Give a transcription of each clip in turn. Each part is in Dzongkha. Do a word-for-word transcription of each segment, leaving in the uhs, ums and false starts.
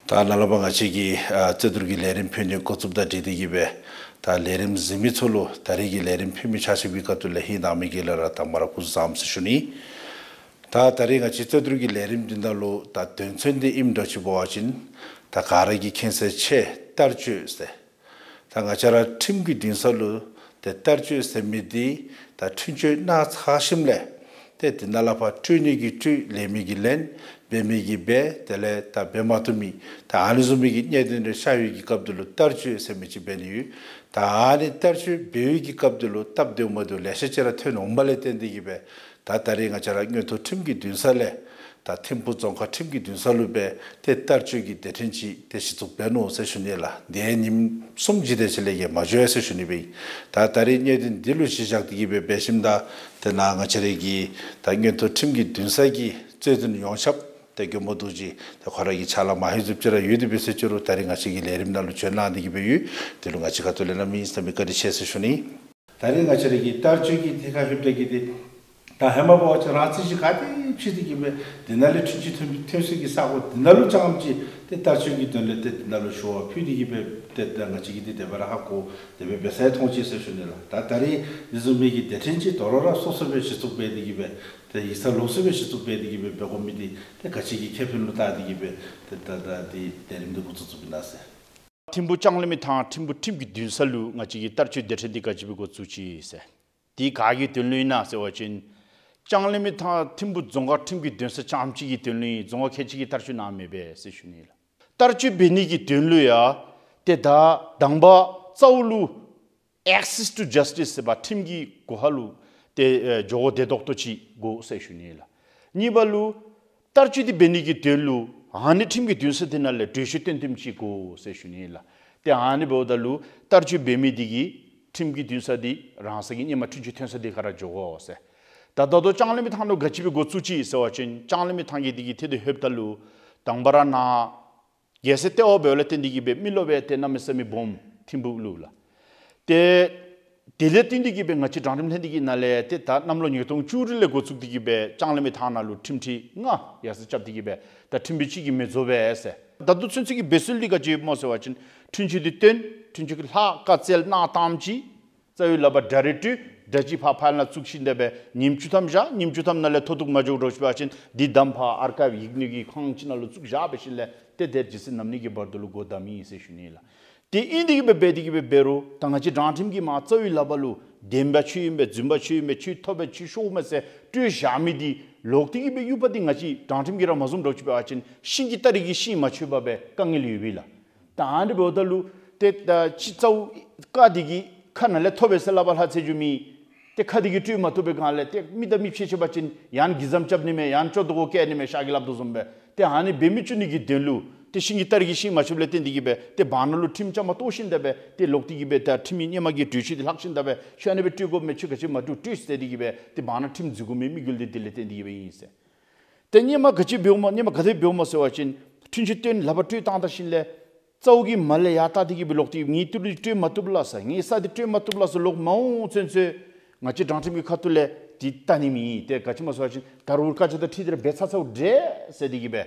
ད་ནཱ་ལས་ཕར་ང་བཅས་ཀྱིས་ཨ་རྩོད་བསྡུར་གྱི་ལས་རིམ་ཕུལ་ནི་འགོ་བཙུགསཔ་དང་འབྲེལ་ཏེ་གི་སྦེ་ད་ལས་རིམ་གཟིགས་མི་ཚུ་ལུ་ད་རེས་ཀྱི་ལས་རིམ་ཕུལ་མི་ཆ་ཁྱབ་ཀྱི་ཁ་ཐུག་ལས་ཧིང་བདག་མེད་ཀྱི་ལས་ར་དང་པ་ར་སྐུ་གཟུགས་བཟང་ཟེར་ཞུ་ནི། ད་ད་རེས་ང་བཅས་རྩོད་བསྡུར་གྱི་ལས་རིམ་འདི་ནང་ལུ་ད་དོན་ཚན་འདི་ཨིནམ་འདྲཝ་ཅིག་འབད་བ་ཅིན་ད་ག་ར་གིས་མཁྱེན་གསལ་ཆེ་བསྟར་སྤྱོད་ཟེར། ད་ང་བཅས་ར་ཁྲིམས་ཀྱི་འདུན་ས་ལུ་ཏེ་བསྟར་སྤྱོད་ཟེར་མི་འདི་ད་འཁྲུན་ཆོད་གནང་ཚར་ཞིནམ་ལས་ཏེ་འདི་ནང་ལས་ཕར་སྤྲོད་ནི་གིས་སྤྲོད། ལེན་མི་གིས་ལེན། འབད་མི་གིས་འབད། དེ་ལས་ད་འབད་མ་བཏུབ་མི་ད་ཨ་ནི་བཟུམ་མའི་གི་གནད་དོན་རེ་ཤར་བའི་གི་སྐབས་འདི་ལུ་བསྟར་སྤྱོད་ཟེར་མི་ཅིག་འབད་ནི་ཡོད། ད་ཨ་ནི་བསྟར་སྤྱོད་འབད་བའི་གི་སྐབས་འདི་ལུ་སྟབས་བདེཝ་མ་བདེཝ་ལེ་ཤ་ཅིག་ར་ཐོན་འོང་པ་ལས་བརྟེན་ཏེ་གི་སྦེ་ད་ད་རེས་ང་བཅས་ར་མངོན་མཐོ་ཁྲིམས་ཀྱི་འདུན་ས་ལས་ད་ཐིམ་ཕུག་རྫོང་ཁག་ཁྲིམས་ཀྱི་འདུན་ས་ལུ་སྦེ་ཏེ་བསྟར་སྤྱོད་ཀྱི་སྡེ་ཕྲན་ཅིག་ཏེ་གཞི་བཙུགས་འབད་ནུག་ཟེར་ཞུ་ནི་ལགས། དེ་ཉིནམ་གསུམ་ཅིག་དེ་ཅིག་ལས་བརྒལ་མ་འགྱོ་ཡ་ཟེར་ཞུ་ནི་སྦེ་ཨིན། ད་ད་རེས་གནད་དོན་འདི་ལུ་གཞི་བཞག་སྟེ་གི་སྦེ་འབད་ཞིནམ་ད་ཏེ་ནཱ་ང་བཅས་ར་གི་ད་མངོན་མཐོ་ཁྲིམས་ཀྱི་འདུན་ས་གི་རྩོད་འཛིན་ཡོངས་ཁྱབ་ཏེ་མགོན་པོ་རྡོ་རྗེ་ཏེ་ཁོ་ར་གི་ཕྱག་ལཱ་མ་ཧེ་ཟུབ་ཅིག་ར་ཡོད་དེ་འབད་ཟེར་ཅི་རུང་ད་རེས་ང་བཅས་ཀྱི་ལས་རིམ་ནང་ལུ་བྱོན་གནང་སྟེ་གི་སྦེ་ཡོད། དེ་ལུ་ང་བཅས་ཁ་ཐུག་ལས་གནམ་མེད་ས་མེད་བཀའ་དྲིན་ཆེ་ཟེར་ཞུ་ནི། ད་རེས་ང་བཅས་ར་གི་བསྟར་སྤྱོད་ཀྱི་ཐད་ཁར་ལྷོདཔ་ད་གི་ཏེ་ད་ཧེ་མ་འབད་བ་ཅིན་རང་རྩོད་གཞི་ག་ཏེ་ཕྱེ་སྟེ་གི་སྦེ་དེ་ནང་ལས་འཁྲུན་ཆོད་ཐོན་ཐོན་སའི་གི་ས་གོ་དེ་ནང་ལུ་རྐྱངམ་ཅིག་ཏེ་བསྟར་སྤྱོད་ཀྱི་དོན་ལས་ཏེ་དེ་ནང་ལུ་ཞུ་བ་ཕུལ་ཏེ་གི་སྦེ་ཏེ་ད་ང་བཅས་ཀྱིས་ཏེ་དེ་སྦེ་ར་ཧ་གོ་དེ་སྦེ་འབད་ས་ཡང་མཐོང་ཅི་ཟེར་ཞུ་ནི་ལགས། ད་ད་རེས་འདི་བཟུམ་མའི་གི་སྡེ་ཕྲན་ཅིག་དོ་རུང་ར་སོ་སོ་སྦེ་གཞི་བཙུགས་འབད་དེ་གི་སྦེ་ཏེ་ཡིག་ཚང་ལོགས་སུ་སྦེ་གཞི་བཙུགས་འབད་དེ་གི་སྦེ་འབད་དགོ་མི་འདི་ཏེ་ག་ཅི་གི་ཁེ་ཕན་ལུ་བལྟ་སྟེ་གི་སྦེ་ཏེ་ད་ད་འདི་ལས་རིམ་འདི་འགོ་བཙུགས་བཙུགསཔ་ཨིན་ན་ཟེར། ཐིམ་ཕུག་ལྕང་གླིང་མི་ཐང་ཐིམ་ཕུག་ཁྲིམས་ཀྱི་འདུན་ས་ལུ་ང་བཅས་ཀྱི་བསྟར་སྤྱོད་སྡེ་ཕྲན་འདི་ག་ཅི་སྦེ་འགོ་བཙུགས་ཅི་ཟེར། འདི་ག་གི་དོན་ལུ་ཨིན་ན་ཟེར་བ་ཅིན་ལྕང་གླིང་མི་ཐང་ཐིམ་ཕུག་རྫོང་ཁག་ཁྲིམས་ཀྱི་འདུན་ས་རྐྱངམ་ཅིག་གི་དོན་ལུ་ཨིན། རྫོང་ཁག་ཁལ་གཅིག་གིས་བསྟར་སྤྱོད་གནང་མི་འབད་ཟེར་ཞུ་ནི་ལགས། བསྟར་སྤྱོད་འབད་ནི་གི་དོན་ལུ་ཡང་ཏེ་ད་དང་པ་རྩ་བོ་ལུ་access to justice ཟེར་བ་ཁྲིམས་ཀྱི་སྒོ་ཁར་ལུ་ཏེ་ཨེ་འགྱོ་དགོ་བདེ་ཏོག་ཏོ་ཅིག་དགོ་ཟེར་ཞུ་ནི་ལགས། གཉིས་པ་ལུ་བསྟར་སྤྱོད་འདི་འབད་ནི་གི་དོན་ལུ་ཨ་ནི་ཁྲིམས་ཀྱི་འདུན་ས་འདི་ནང་ལས་གྲོས་ཆོད་བཏོན་བཏོནམ་ཅིག་དགོ་ཟེར་ཞུ་ནི་ལགས། ཏེ་ཨ་ནི་འབདཝ་ད་ལུ་བསྟར་སྤྱོད་འབད་མི་འདི་གིས་ཁྲིམས་ཀྱི་འདུན་ས་འདི་རང་སོ་གི་སྔོན་མ་འཁྲུན་ཆོད་ཐོན་ས་འདི་ཁར་ར་འགྱོ་དགོ་ཟེར། ད་ད་ལྟོ་ལྕང་གླིང་མི་ཐང་ལུ་ག་ཅི་སྦེ་འགོ་བཙུགས་ཅི་ཟེར་བ་ཅིན་ལྕང་གླིང་མི་ཐང་གི་འདི་གི་ཐད་དུ་ལྷོདཔ་ད་ལུ་དང་པ་ར་ནཱ་རྒྱལ་སྲས་ལྟེ་བ་འབདཝ་ལས་བརྟེན་ཏེ་གི་སྦེ་མི་རློབས་སྦེ་ཏེ་གནམ་མེད་ས་མེད་སྦོམ་ཐིམ་ཕུག་ལུ་ལགས། ཏེ་དེ་ལས་བརྟེན་ཏེ་གི་སྦེ་ང་བཅས་དྲང་ཁྲིམས་ལྷན་སྡེ་གི་ནང་ལས་ཏེ་ད་གནམ་ལོ་ཉིས་སྟོང་བཅུ་དྲུག་ལས་འགོ་བཙུགས་ཏེ་གི་སྦེ་ལྕང་གླིང་མི་ཐང་ནང་ལུ་ཁྲིམས་ཁྲི་ལྔ་ཡར་སེང་རྐྱབ་སྟེ་གི་སྦེ་ད་ཁྲིམས་དཔོན་གཅིག་གིས་མི་རྫོགས་པས་ཟེར། ད་ལྟོ་ཚུན་ཚོད་ཀྱི་འབད་སྲོལ་འདི་ག་ཅི་སྨོ་ཟེར་བ་ཅིན་འཁྲུན་ཆོད་འདི་བཏོན། འཁྲུན་ཆོད་ཀྱི་ལྷག་བཀའ་སྩལ་གནང་བཏངམ་ཅིག་རྩ་བའི་ལག་པར་འདྲ་རེ་སྤྲོད། འདྲ་ཅིག་ཕར་ཕར་ནང་བཙུགས་ཞིནམ་ད་སྦེ་ཉིནམ་བཅུ་ཐམ་བཞག། ཉིནམ་བཅུ་ཐམ་ནང་ལས་མཐོ་གཏུགས་མ་འགྱོ་འགྱོ་བ་ཅིན་འདི་དམ་ཕར་ཨར་ཀའིབ་ཡིག་སྣོད་ཀྱི་ཁང་ཅིག་ནང་ལུ་བཙུགས་བཞག་འབད་ཞིནམ་ལས་ཏེ་དེ་ཇི་སྲིད་ནམ་གནས་ཀྱི་བར་དུ་ལུ་སྒོ་བསྡམ་ཨིན་ཟེར་ཞུ་ནི་ལགས། ཏེ་ཨིན་ཏེ་གི་སྦེ་འབད་དེ་གི་སྦེ་འབད་རུང་ད་ང་བཅས་དྲང་ཁྲིམས་ཀྱི་མ་རྩ་བའི་ལག་པར་ལུ་བདེན་པ་ཁྱོད་ཨིན་པས། རྫུན་པ་ཁྱོད་ཨིན་པས། ཁྱོད་ཐོབ་པས། ཁྱོད་ཤོརཝ་མས་ཟེར་སྤྲོད་བཞག་མི་འདི་ལོག་སྟེ་གི་སྦེ་གཡུག་པ་འདི་ང་བཅས་དྲང་ཁྲིམས་ཀྱིས་ར་མ་བཟུངམ་འདྲཝ་ཅིག་འབད་བ་ཅིན་ཤིང་གི་སྟ་རེ་གིས་ཤིང་མ་ཆོད་པར་སྦེ་དཀའ་ངལ་ཡོདཔ་ཨིན་ལགས། ད་ཨ་ནི་འབདཝ་ད་ལུ་ཏེ་ད་ཅི་རྩ་བོ་ཀ་འདི་གི་ཁ་ནང་ལས་ཐོབ་པས་ཟེར་སླབ་པར་ལྷག་ཚེ་འགྱོ་མི་ཏེ་ཁ་འདི་གིས་སྤྲོད་མ་བཏུབ་པའི་སྒང་ལས་ཏེ་མི་དང་མི་ཕྱད་ཕྱད་པ་ཅིན་ཡང་གི་ཙམ་རྐྱབ་ནི་མས། ཡང་ཅོག་རྡོག་གུ་བཀལ་ནི་མས། ཤར་གྱི་སླབ་དོ་བཟུམ་སྦེ། ཏེ་ཨ་ནི་འབད་མི་བཅུག་ནི་གི་དོན་ལུ་ཏེ་ཤིང་གི་སྟ་རེ་གིས་ཤིང་མ་ཆོདཔ་ལས་བརྟེན་ཏེ་གི་སྦེ་ཏེ་བར་ན་ལུ་ཁྲིམས་བཅའ་མར་གཏོགས་ཞིནམ་ད་སྦེ་ཏེ་ལོག་སྟེ་གི་སྦེ་ད་ཁྲིམས་ཀྱི་སྔོན་མ་གི་གྲོས་ཆོད་འདི་ལྷག་ཞིནམ་ད་སྦེ་ཁྱོད་ཨ་ནི་སྦེ་སྤྲོད་དགོ་མས། ཁྱོད་ག་ཅི་མ་སྤྲོད་སྤྲོད་ཟེར་ཏེ་གི་སྦེ་ཏེ་བར་ན་ཁྲིམས་འཛིན་དགོ་མི་དམིགས་ཡུལ་འདི་དེ་ལས་བརྟེན་ཏེ་གི་སྦེ་ཨིན་ཟེར། ཏེ་སྔོན་མ་ག་ཅི་འབདཝ་སྨོ། སྔོན་མ་ག་དེ་འབདཝ་སྨོ་ཟེར་བ་ཅིན་འཁྲུན་ཆོད་བཏོན་ལག་པར་སྤྲོད་བཏང་ད་ཞིནམ་ལས་རྩ་བོ་གི་མར་ལས་ཡར་བལྟ་སྟེ་གི་སྦེ་ལོག་སྟེ་ངེའི་ཏི་རུ་འདི་སྤྲོད་མ་བཏུབ་ལགས་ཟེར། ངེའི་ས་འདི་སྤྲོད་མ་བཏུབ་ལགས་ཟེར་ལོག་མ་འོང་ཚུན་ཚོད་ང་བཅས་དྲང་ཁྲིམས་ཀྱི་ཁ་ཐུག་ལས་འདི་བལྟ་ནི་མེད། ཏེ་ག་ཅི་སྨོ་ཟེར་བ་ཅིན་ད་རུང་བཀའ་རྒྱ་དང་འཁྲིལ་ཏེ་ར་འབད་ཚར་ཚརཝ་འདྲས་ཟེར་ཏེ་གི་སྦེ་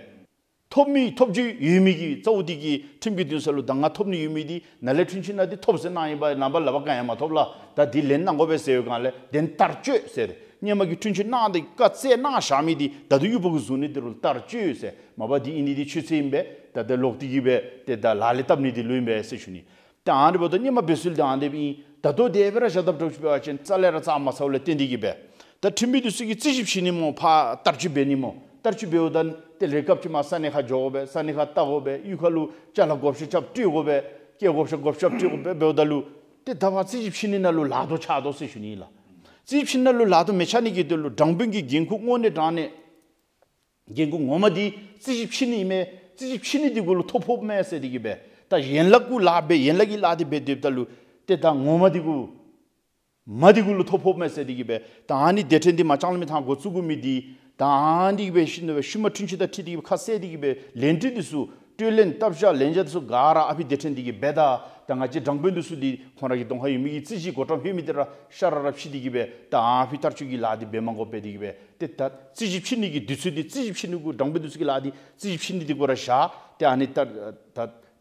ཐོབ་མི་ཐོབ་རྒྱུ་ཡོད་མི་གི་རྩ་བོ་འདི་གིས་ཁྲིམས་ཀྱི་འདུན་ས་ལུ་ད་ང་ཐོབ་ནི་ཡོད་མི་འདི་ནཱ་ལས་འཁྲུན་ཆོད་ནང་འདི་ཐོབ་ཟེར་གནང་ཡི་པ་ནངས་པ་ལག་པར་གང་ཡང་མ་ཐོབ་ལགས། ད་འདི་ལེན་གནང་དགོ་པས་ཟེར་བའི་སྒང་ལས་དེ་བསྟར་སྤྱོད་ཟེར། སྔོན་མ་གི་འཁྲུན་ཆོད་གནང་སྟེ་བཀའ་སྩལ་གནང་བཞག་མི་འདི་ད་ལྟོ་གཡུག་པ་གུ་བཟུང་ནི་འདི་རུ་བསྟར་སྤྱོད་ཟེར། མ་པ་འདི་ཨིན་ནི་འདི་ཆོས་ཚེ་ཨིན་པས། ད་ལྟ་ལོག་སྟེ་གི་སྦེ་ཏེ་ད་ལག་ལེན་འཐབ་ནི་འདི་ལུ་ཨིན་པས་ཟེར་ཞུ་ནི། ད་ཨ་ནི་འབདཝ་ད་སྔོན་མ་འབད་སྲོལ་འདི་ཨ་ནི་སྦེ་ཨིན། ད་ལྟོ་དེ་སྦེ་ར་བཞག་དཔ་འདྲཝ་ཅིག་འབད་བ་ཅིན་རྩ་ལས་ར་རྩ་མ་ཚརཝ་ལས་བརྟེན་ཏེ་གི་སྦེ་ད་ཁྲིམས་མི་འདི་ཚུ་གིས་རྩོད་གཞི་ཕྱེ་ནི་སྨོ། ཕར་བསྟར་སྤྱོད་འབད་ནི་སྨོ། བསྟར་སྤྱོད་འབདཝ་ད་ཏེ་རེ་སྐབས་ཅིག་མར་ས་གནས་ཁར་འགྱོ་དགོ་པས། ས་གནས་ཁར་བལྟ་དགོ་པས། གཡུས་ཁ་ལུ་ཅ་ལ་བགོ་བཤའ་རྐྱབ་སྤྲོད་དགོ་པས། སྐལ་བགོ་བཤའ་བགོ་བཤའ་སྤྲོད་དགོ་པས། འབདཝ་ད་ལུ་ཏེ་ད་ཕར་རྩོད་གཞི་ཕྱེ་ནི་ནང་ལུ་ལཱ་དོ་ཆགས་དོ་ཟེར་ཞུ་ནི་ལགས། རྩོད་གཞི་ཕྱེ་ནི་ནང་ལུ་ལཱ་དོ་མི་ཆགས་ནི་གི་དོན་ལུ་དྲང་དཔོན་གྱི་འགན་ཁུར་དངོས་གནས་དྲང་གནས་འགན་ཁུར་ངོ་མ་འདི་རྩོད་གཞི་ཕྱེ་ནི་ཨིན་མས། རྩོད་གཞི་ཕྱེ་ནི་འདི་གུ་ལུ་ཐོ་ཕོགཔ་མས་ཟེར་ཏེ་གི་སྦེ་ད་ཡན་ལག་གུ་ལཱ་འབད་ཡན་ལག་གི་ལཱ་འདི་འབད་སྡོདཔ་ད་ལུ་ཏེ་ད་ངོ་མ་འདི་གུ་མ་འདི་གུ་ལུ་ཐོ་ཕོགཔ་མས་ཟེར་ཏེ་གི་སྦེ་ད་ཨ་ནི་སྡེ་ཕྲན་འདི་མར་ལྕང་གླིང་མི་ཐང་འགོ་བཙུགས་དགོ་མི་འདི་ད་ཨ་ནི་སྦེ་ཤུལ་མ་འཁྲུན་ཆོད་དང་འཁྲིལ་ཏེ་གི་སྦེ་ཁ་གསལ་ཏེ་གི་སྦེ་ལན་འདི་འདི་ཚུ་ སྤྲོད་ལེན་བཏབ་བཞག་ལེན་བྱ་འདི་ཚུ་ག་ར་ཨ་ཕི་སྡེ་ཕྲན་འདི་གིས་འབད་ད། ད་ང་བཅས་དྲང་དཔོན་འདི་ཚུ་འདི་ཁོང་ར་གི་གདོང་ཁར་ཡོད་མི་གི་རྩོད་གཞི་གོ་ཀྲམ་ལྷོད་མི་འདི་ར་ཤ་ར་ར་ཕྱེ་སྟེ་གི་སྦེ་ད་ཨ་ཕི་བསྟར་སྤྱོད་ཀྱི་ལཱ་འདི་འབད་མ་དགོཔ་སྦེ་དེ་གི་སྦེ་ཏེ་ད་རྩོད་གཞི་ཕྱེ་ནི་གི་དུས་ཚོད་འདི་རྩོད་གཞི་ཕྱེ་ནི་གུ་དྲང་དཔོན་འདི་ཚུ་གི་ལཱ་འདི་རྩོད་གཞི་ཕྱེ་ནི་འདི་གུ་ར་བཞག་སྟེ་ཨ་ནི་ད་ད་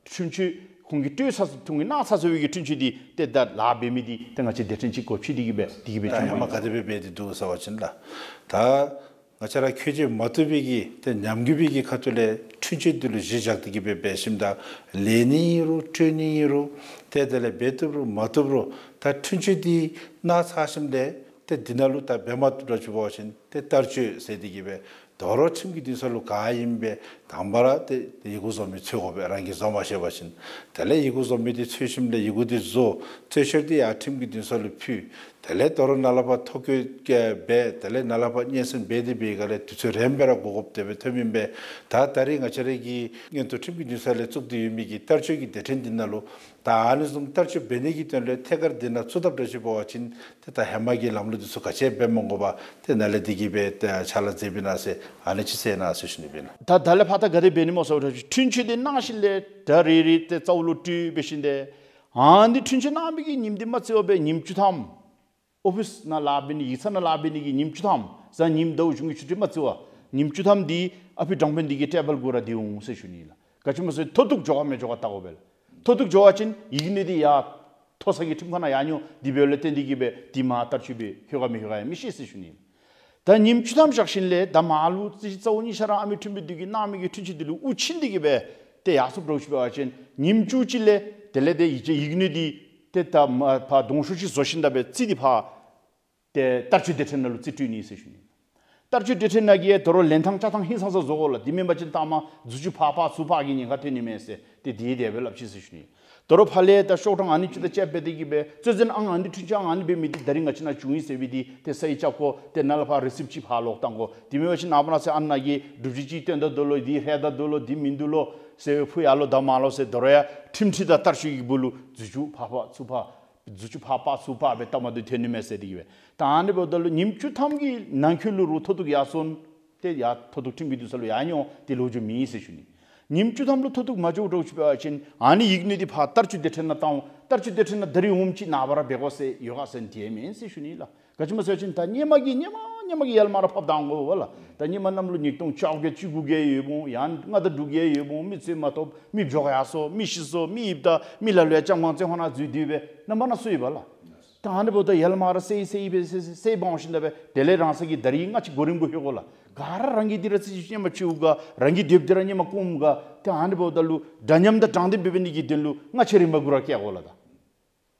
འཁྲུན་ཆོད་ཁོང་གིས་སྤྲོད་ཚར་ཁོང་གིས་གནང་ཚར་ཚར་བའི་གི་འཁྲུན་ཆོད་འདི་ཏེ་ད་ལཱ་འབད་མི་འདི་ཏེ་ང་བཅས་སྡེ་ཕྲན་ཅིག་སྒོ་ཕྱེ་སྟེ་གི་སྦེ་དེ་གི་སྦེ་ད་བྱུང་ཡོད། ཧེ་མ་ག་དེ་སྦེ་འབད་དེ་འདུག་ཟེར་བ་ཅིན་ལགས། ད་ང་བཅས་ར་ཁྱོད་ཀྱིས་མ་བཏུབ་པའི་གི་ཏེ་ཉམས་རྒུད་པའི་གི་ཁ་ཐུག་ལས་འཁྲུན་ཆོད་འདི་ལུ་གཞི་བཞག་སྟེ་གི་སྦེ་འབད་ཞིནམ་ད་ལེན་ནི་ཨིན་རུང་སྤྲོད་ནི་ཨིན་རུང་ཏེ་དེ་ལས་འབད་བཏུབ་རུང་མ་བཏུབ་རུང་ད་འཁྲུན་ཆོད་འདི་གནང་ཚར་ཞིནམ་ལས་ཏེ་འདི་ནང་ལུ་ད་འབད་མ་བཏུབ་འདྲཝ་ཅིག་འབད་བ་ཅིན་ཏེ་བསྟར་སྤྱོད་ཟེར་ཏེ་གི་སྦེ་དོ་རུང་ཁྲིམས་ཀྱི་འདུན་ས་ལུ་ག་ཨིནམ་སྦེ་དང་པ་ར་ཏེ་ཡི་གུ་བཟོ་མི་འཚོལ་དགོ་པས། རང་གིས་བཟོ་མ་ཤེས་པ་ཅིན། དེ་ལས་ཡི་གུ་བཟོ་མི་འདི་འཚོལ་ཞིནམ་ལས་ཡི་གུ་འདི་བཟོ། འཚོལ་ཞིནམ་ལས་ཡར་ཁྲིམས་ཀྱི་འདུན་ས་ལུ་ཕུལ། དེ་ལས་དོ་རུང་ནཱ་ལས་ཕར་ཐོ་བཀོད་འབད། དེ་ལས་ནཱ་ལས་ཕར་སྙན་གསན་འབད་དེ་འབད་བའི་སྒང་ལས་དུས་ཚོད་རིངམོ་སྦེ་ར་འགོར་འགོརཝ་དེ་སྦེ་ཐོནམ་ཨིན་པས། ད་ད་རིས་ང་བཅས་ར་གི་མངོན་མཐོ་ཁྲིམས་ཀྱི་འདུན་ས་ལས་བཙུགས་ཏེ་ཡོད་མི་གི་བསྟར་སྤྱོད་ཀྱི་སྡེ་ཕྲན་འདི་ནང་ལུ་ད་ཨ་ནི་བཟུམ་བསྟར་སྤྱོད་འབད་ནི་གི་དོན་ལས་ཐད་ཀར་འདི་ནང་ཚུད་དཔ་འདྲཝ་ཅིག་འབད་བ་ཅིན་ཏེ་ད་ཧེ་མ་གི་ལམ་ལུགས་འདི་ཚུ་ག་ཅི་འབད་མ་དགོ་པར་ཏེ་ནཱ་ལས་འདི་གི་སྦེ་ཏེ་ཕྱག་ལཱ་མཛད་པའི་ན་ཟེར་ཨ་ནི་ཅིག་ཟེར་ན་ཟེར་ཞུ་ནི་ཨིན་ལགས། ད་ད་ལས་ཕར་ད་ག་དེ་འབད་ནི་སྨོ་ཟེར་བ་ཅིན་འཁྲུན་ཆོད་འདི་གནང་ཞིནམ་ལས་ད་རེ་རེ་ཏེ་རྩ་བ་ལུ་སྤྲོད་འབད་ཞིནམ་ཏེ་ཨ་ནི་འཁྲུན་ཆོད་གནང་མི་གི་ཉིནམ་འདི་མ་རྩི་བར་སྦེ་ཉིནམ་བཅུ་ཐམ་ཨོ་ཕིསི་ནང་ལཱ་འབད་ནི་ཡིག་ཚང་ནང་ལཱ་འབད་ནི་གི་ཉིནམ་བཅུ་ཐམ་གཟའ་ཉིམ་ཟླཝ་གཞུང་གི་ཆུ་ཊི་མ་རྩི་བར་ཉིནམ་བཅུ་ཐམ་འདི་ཨ་ཕི་དྲང་དཔོན་འདི་གི་ཊེ་བཱལ་གུ་ར་སྡོད་འོང་ཟེར་ཞུ་ནི་ཨིན་ལགས། ག་ཅི་སྨོ་ཟེར་མཐོ་གཏུགས་འགྱོ་ག་མི་འགྱོ་ག་བལྟ་དགོ་པས་ལགས། མཐོ་གཏུགས་འགྱོ་བ་ཅིན་ཡིག་སྣོད་འདི་ཡར་མཐོ་ས་གི་ཁྲིམས་ཁང་ནང་ཡར་འགྱོ། དེ་འབདཝ་ལས་བརྟེན་ཏེ་གི་སྦེ་དེ་མར་བསྟར་སྤྱོད་འབད་ལྷོད་ག་མི་ལྷོད་ག་ཡང་མི་ཤེས་ཟེར་ཞུ་ནི་ཨིན་ལགས། ད་ཉིནམ་བཅུ་ཐམ་བཞག་ཞིནམ་ལས་ད་མར་ལུ་རྩིས་རྩ་བོ་གཉིས་ཆ་ར་ཨ་མི་ཁྲིམས་དཔོན་འདི་གིས་གནང་མི་གི་འཁྲུན་ཆོད་འདི་ལུ་དབུགས་ཕྱིན་ཏེ་གི་སྦེ་ཏེ་ཡར་སོངམ་འདྲཝ་ཅིག་འབད་བ་ཅིན་ཉིནམ་བཅུ་གཅིག་ལས་དེ་ལས་ཏེ་ཡིག་ཡིག་སྣོད་འདི་ཏེ་ད་མར་ཕར་གདོང་ཤོག་ཅིག་བཟོ་ཞིནམ་ད་སྦེ་རྩིས་འདི་ཕར་ཏེ་བསྟར་སྤྱོད་སྡེ་ཕྲན་ནང་ལུ་རྩིས་སྤྲོད་ནི་ཟེར་ཞུ་ནི། བསྟར་སྤྱོད་སྡེ་ཕྲན་ནང་གི་དོ་རུང་ལེན་ཐངས་བཅའ་ཐངས་ཧིང་སངས་ས་བཟོ་དགོ་ལགས། དེ་མེན་པ་ཅིན་ལྟག་མ་རྫུ་འཕྲུལ་ཕར་ཕར་ཚུར་ཕར་གྱི་ཉེན་ཁ་ཐོན་ནི་མས་ཟེར་ཏེ་དེ་དེ་སྦེ་སླབ་ཅི་ཟེར་ཞུ་ནི། དོ་རུང་ཕར་ལས་ད་ཤོག་གྲངས་ཨ་ནི་ཅིག་དང་བཅསཔ་འབད་དེ་གི་སྦེ་རྩོད་འཛིན་ཨང་ཨ་ནི་འཁྲུན་ཆོད་ཨང་ཨ་ནི་འབད་མི་འདི་ད་རིས་ང་བཅས་ནང་བྱུང་ཡི་ཟེར་བའི་འདི་ཏེ་སའི་རྐྱབ་དགོ། ཏེ་ནཱ་ལས་ཕར་རི་སིབཊ་ཅིག་ཕར་ལོག་བཏང་དགོ། དེ་མེན་པ་ཅིན་ནངས་པ་གནངས་ཚེ་ཨ་ནཱ་གི་སྒྲུབ་བྱེད་ཅིག་སྟོན་ད་འདུག་ལོ། འདི་ལྷོད་ད་འདུག་ལོ། འདི་མིན་འདུག་ལོ་ཟེར་བའི་ཕུ་ཡར་ལོག་ད་མར་ལོག་ཟེར་དོ་རུང་ཡང་ཁྲིམས་ཁྲི་དང་བསྟར་སྤྱོད་ཀྱི་སྦུག་ལུ་རྫུ་འཕྲུལ་ཕར་ཕར་ཚུར་ཕར་རྫུ་འཕྲུལ་ཕར་ཕར་ཚུར་ཕར་སྦེ་ལྟ་མ་བཏུབ་ཐོན་ནི་མས་ཟེར་ཏེ་གི་སྦེ། ད་ཨ་ནི་འབདཝ་ད་ལུ་ཉིནམ་བཅུ་ཐམ་གྱི་ནང་འཁོད་ལུ་རུང་མཐོ་གཏུགས་ཡར་སོང་སྟེ་ཡར་མཐོ་གཏུགས་ཁྲིམས་ཀྱི་འདུན་ས་ལུ་ཡར་འགྱོ་སྟེ་ལོག་འགྱོ་མི་ཨིན་ཟེར་ཞུ་ནི། ཉིནམ་བཅུ་ཐམ་ལུ་མཐོ་གཏུགས་མ་འགྱོཝ་འདྲཝ་ཅིག་འབད་བ་ཅིན་ཨ་ནི་ཡིག་སྣོད་འདི་ཕར་བསྟར་སྤྱོད་སྡེ་ཕྲན་ནང་བཏང་འོང་། བསྟར་སྤྱོད་སྡེ་ཕྲན་ནང་ད་རིས་འོངམ་ཅིག་ནངས་པ་ར་འབད་དགོ་ཟེར་ཡོད་ག་ཟེར་ན་དེ་མེན་ཟེར་ཞུ་ནི་ལགས། ག་ཅི་སྨོ་ཟེར་བ་ཅིན་ད་སྔོན་མ་གི་སྔོན་མ་གི་ཡར་ལས་མར་ར་ཕབ་བཏང་དགོ་པས་ལགས། ད་སྔོན་མ་གནམ་ལོ་ཉིས་སྟོང་བཅོ་བརྒྱད་བཅུ་དགུ་གི་ཡོདཔ་འོང་། ཡང་ལྔ་དང་དྲུག་གི་ཡོདཔ་འོང་། མི་འཚོལ་མ་ཐོབ། མི་བྱོག་ཡར་སོ། མི་ཤི་སོ། མི་ཡིབ་ད། མི་ལ་ལུ་ཡང་ལྕང་སྒང་རྩེ་ཁོ་ན་འཛུལ་ཏེ་སྦེ་རྣམ་པ་སྣ་ཚོགས་ཡོད་པས་ལགས། ད་ཨ་ནི་འབདཝ་ད་ཡར་ལས་མར་ར་སེལ་སེལ་སྦེ་སེལ་སེལ་སེལ་འབག་འོང་ཞིནམ་ད་སྦེ་དེ་ལས་རང་སོ་གི་ད་རིས་སྔ་ཕྱི་གོ་རིམ་གུ་ལྷོད་དགོ་ལགས། ག་ར་རང་གི་འདི་ར་རྩོད་གཞི་ཧེ་མ་ཕྱེཝ་ག་རང་གི་དེབ་འདི་ར་ཧེ་མ་སྐོངམ་ག། ཏེ་ཨ་ནི་འབདཝ་ད་ལུ་འདྲ་མཉམ་དང་དྲང་བདེན་འབད་བའི་ནི་གི་དོན་ལུ་སྔ་ཕྱི་རིམ་པ་གུ་ར་བཀལ་དགོ་ལགས། ད་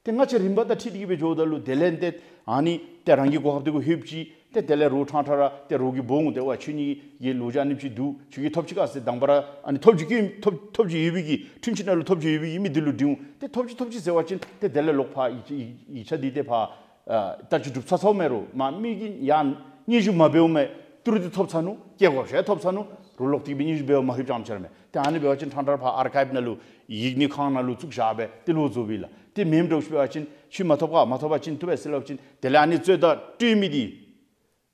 ཏེ་སྔ་ཕྱི་རིམ་པ་དང་འཁྲིལ་ཏེ་གི་སྦེ་འགྱོཝ་ད་ལུ་དེ་ལས་ཏེ་ཨ་ནི་ཏེ་རང་གི་གོ་སྐབས་འདི་གུ་ལྷོདཔ་ཅིག་ཏེ་དེ་ལས་རོགས་ཕྲང་ཕྲང་ར་ཏེ་རོགས་ཀྱིས་འབོ་འོང་། ཏེ་ཝའི་ཁྱོད་གཉིས་ཀྱི་ལོ་རྒྱུས་ཨ་ནེམ་ཅིག་འདུག། ཁྱོད་ཀྱིས་ཐོབ་ཅི་ག་ཟེར་དང་པ་ར་ཨ་ནི་ཐོབ་ཅི་གི་ཐོབ་ཐོབ་ཅི་ཡོད་པའི་གི་འཁྲུན་ཆོད་ནང་ལུ་ཐོབ་ཅི་ཡོད་པའི་གི་མི་འདི་ལུ་འདྲི་འོང་། ཏེ་ཐོབ་ཅི་ཐོབ་ཅི་ཟེར་བ་ཅིན་ཏེ་དེ་ལས་ལོག་ཕར་ཡིག་ཡིག་ཡིག་ཆ་འདི་ཏེ་ཕར་ཨ་བསྟར་སྤྱོད་གྲུབ་ཚར་ཚརཝ་མས། རོགས་མ་མི་གིས་ཡང་སྙན་ཞུ་མ་འབདཝ་མས། ཏི་རུ་འདི་ཐོབ་ཚར་ནུག། བསྐྱལ་དགོཔ་ཅིག་ཐོབ་ཚར་ནུག། རོགས་ལོག་སྟེ་གི་སྦེ་སྙན་ཞུ་འབདཝ་མ་ལྷོདཔ་ཅིག་ར་མས། ཏེ་ཨ་ནི་འབད་བ་ཅིན་ཕྲང་ཕྲང་ར་ཕར་ཨར་ཁའིབ་ནང་ལུ་ཡིག་སྣོད་ཁང་ནང་ལུ་བཙུགས་བཞག་སྦེ་ཏེ་ལོག་བཟོ་བས་ལགས། ཏེ་མེནམ་འདྲཝ་ཅིག་འབད་བ་ཅིན་ཁྱོད་མ་ཐོབ་ག་མ་ཐོབ་པ་ཅིན་བཏུབ་པས་ཟེར་སླབ་པ་ཅིན་དེ་ལས་ཨ་ནི་རྩོད་ཟླ་སྤྲོད་མི་འདི་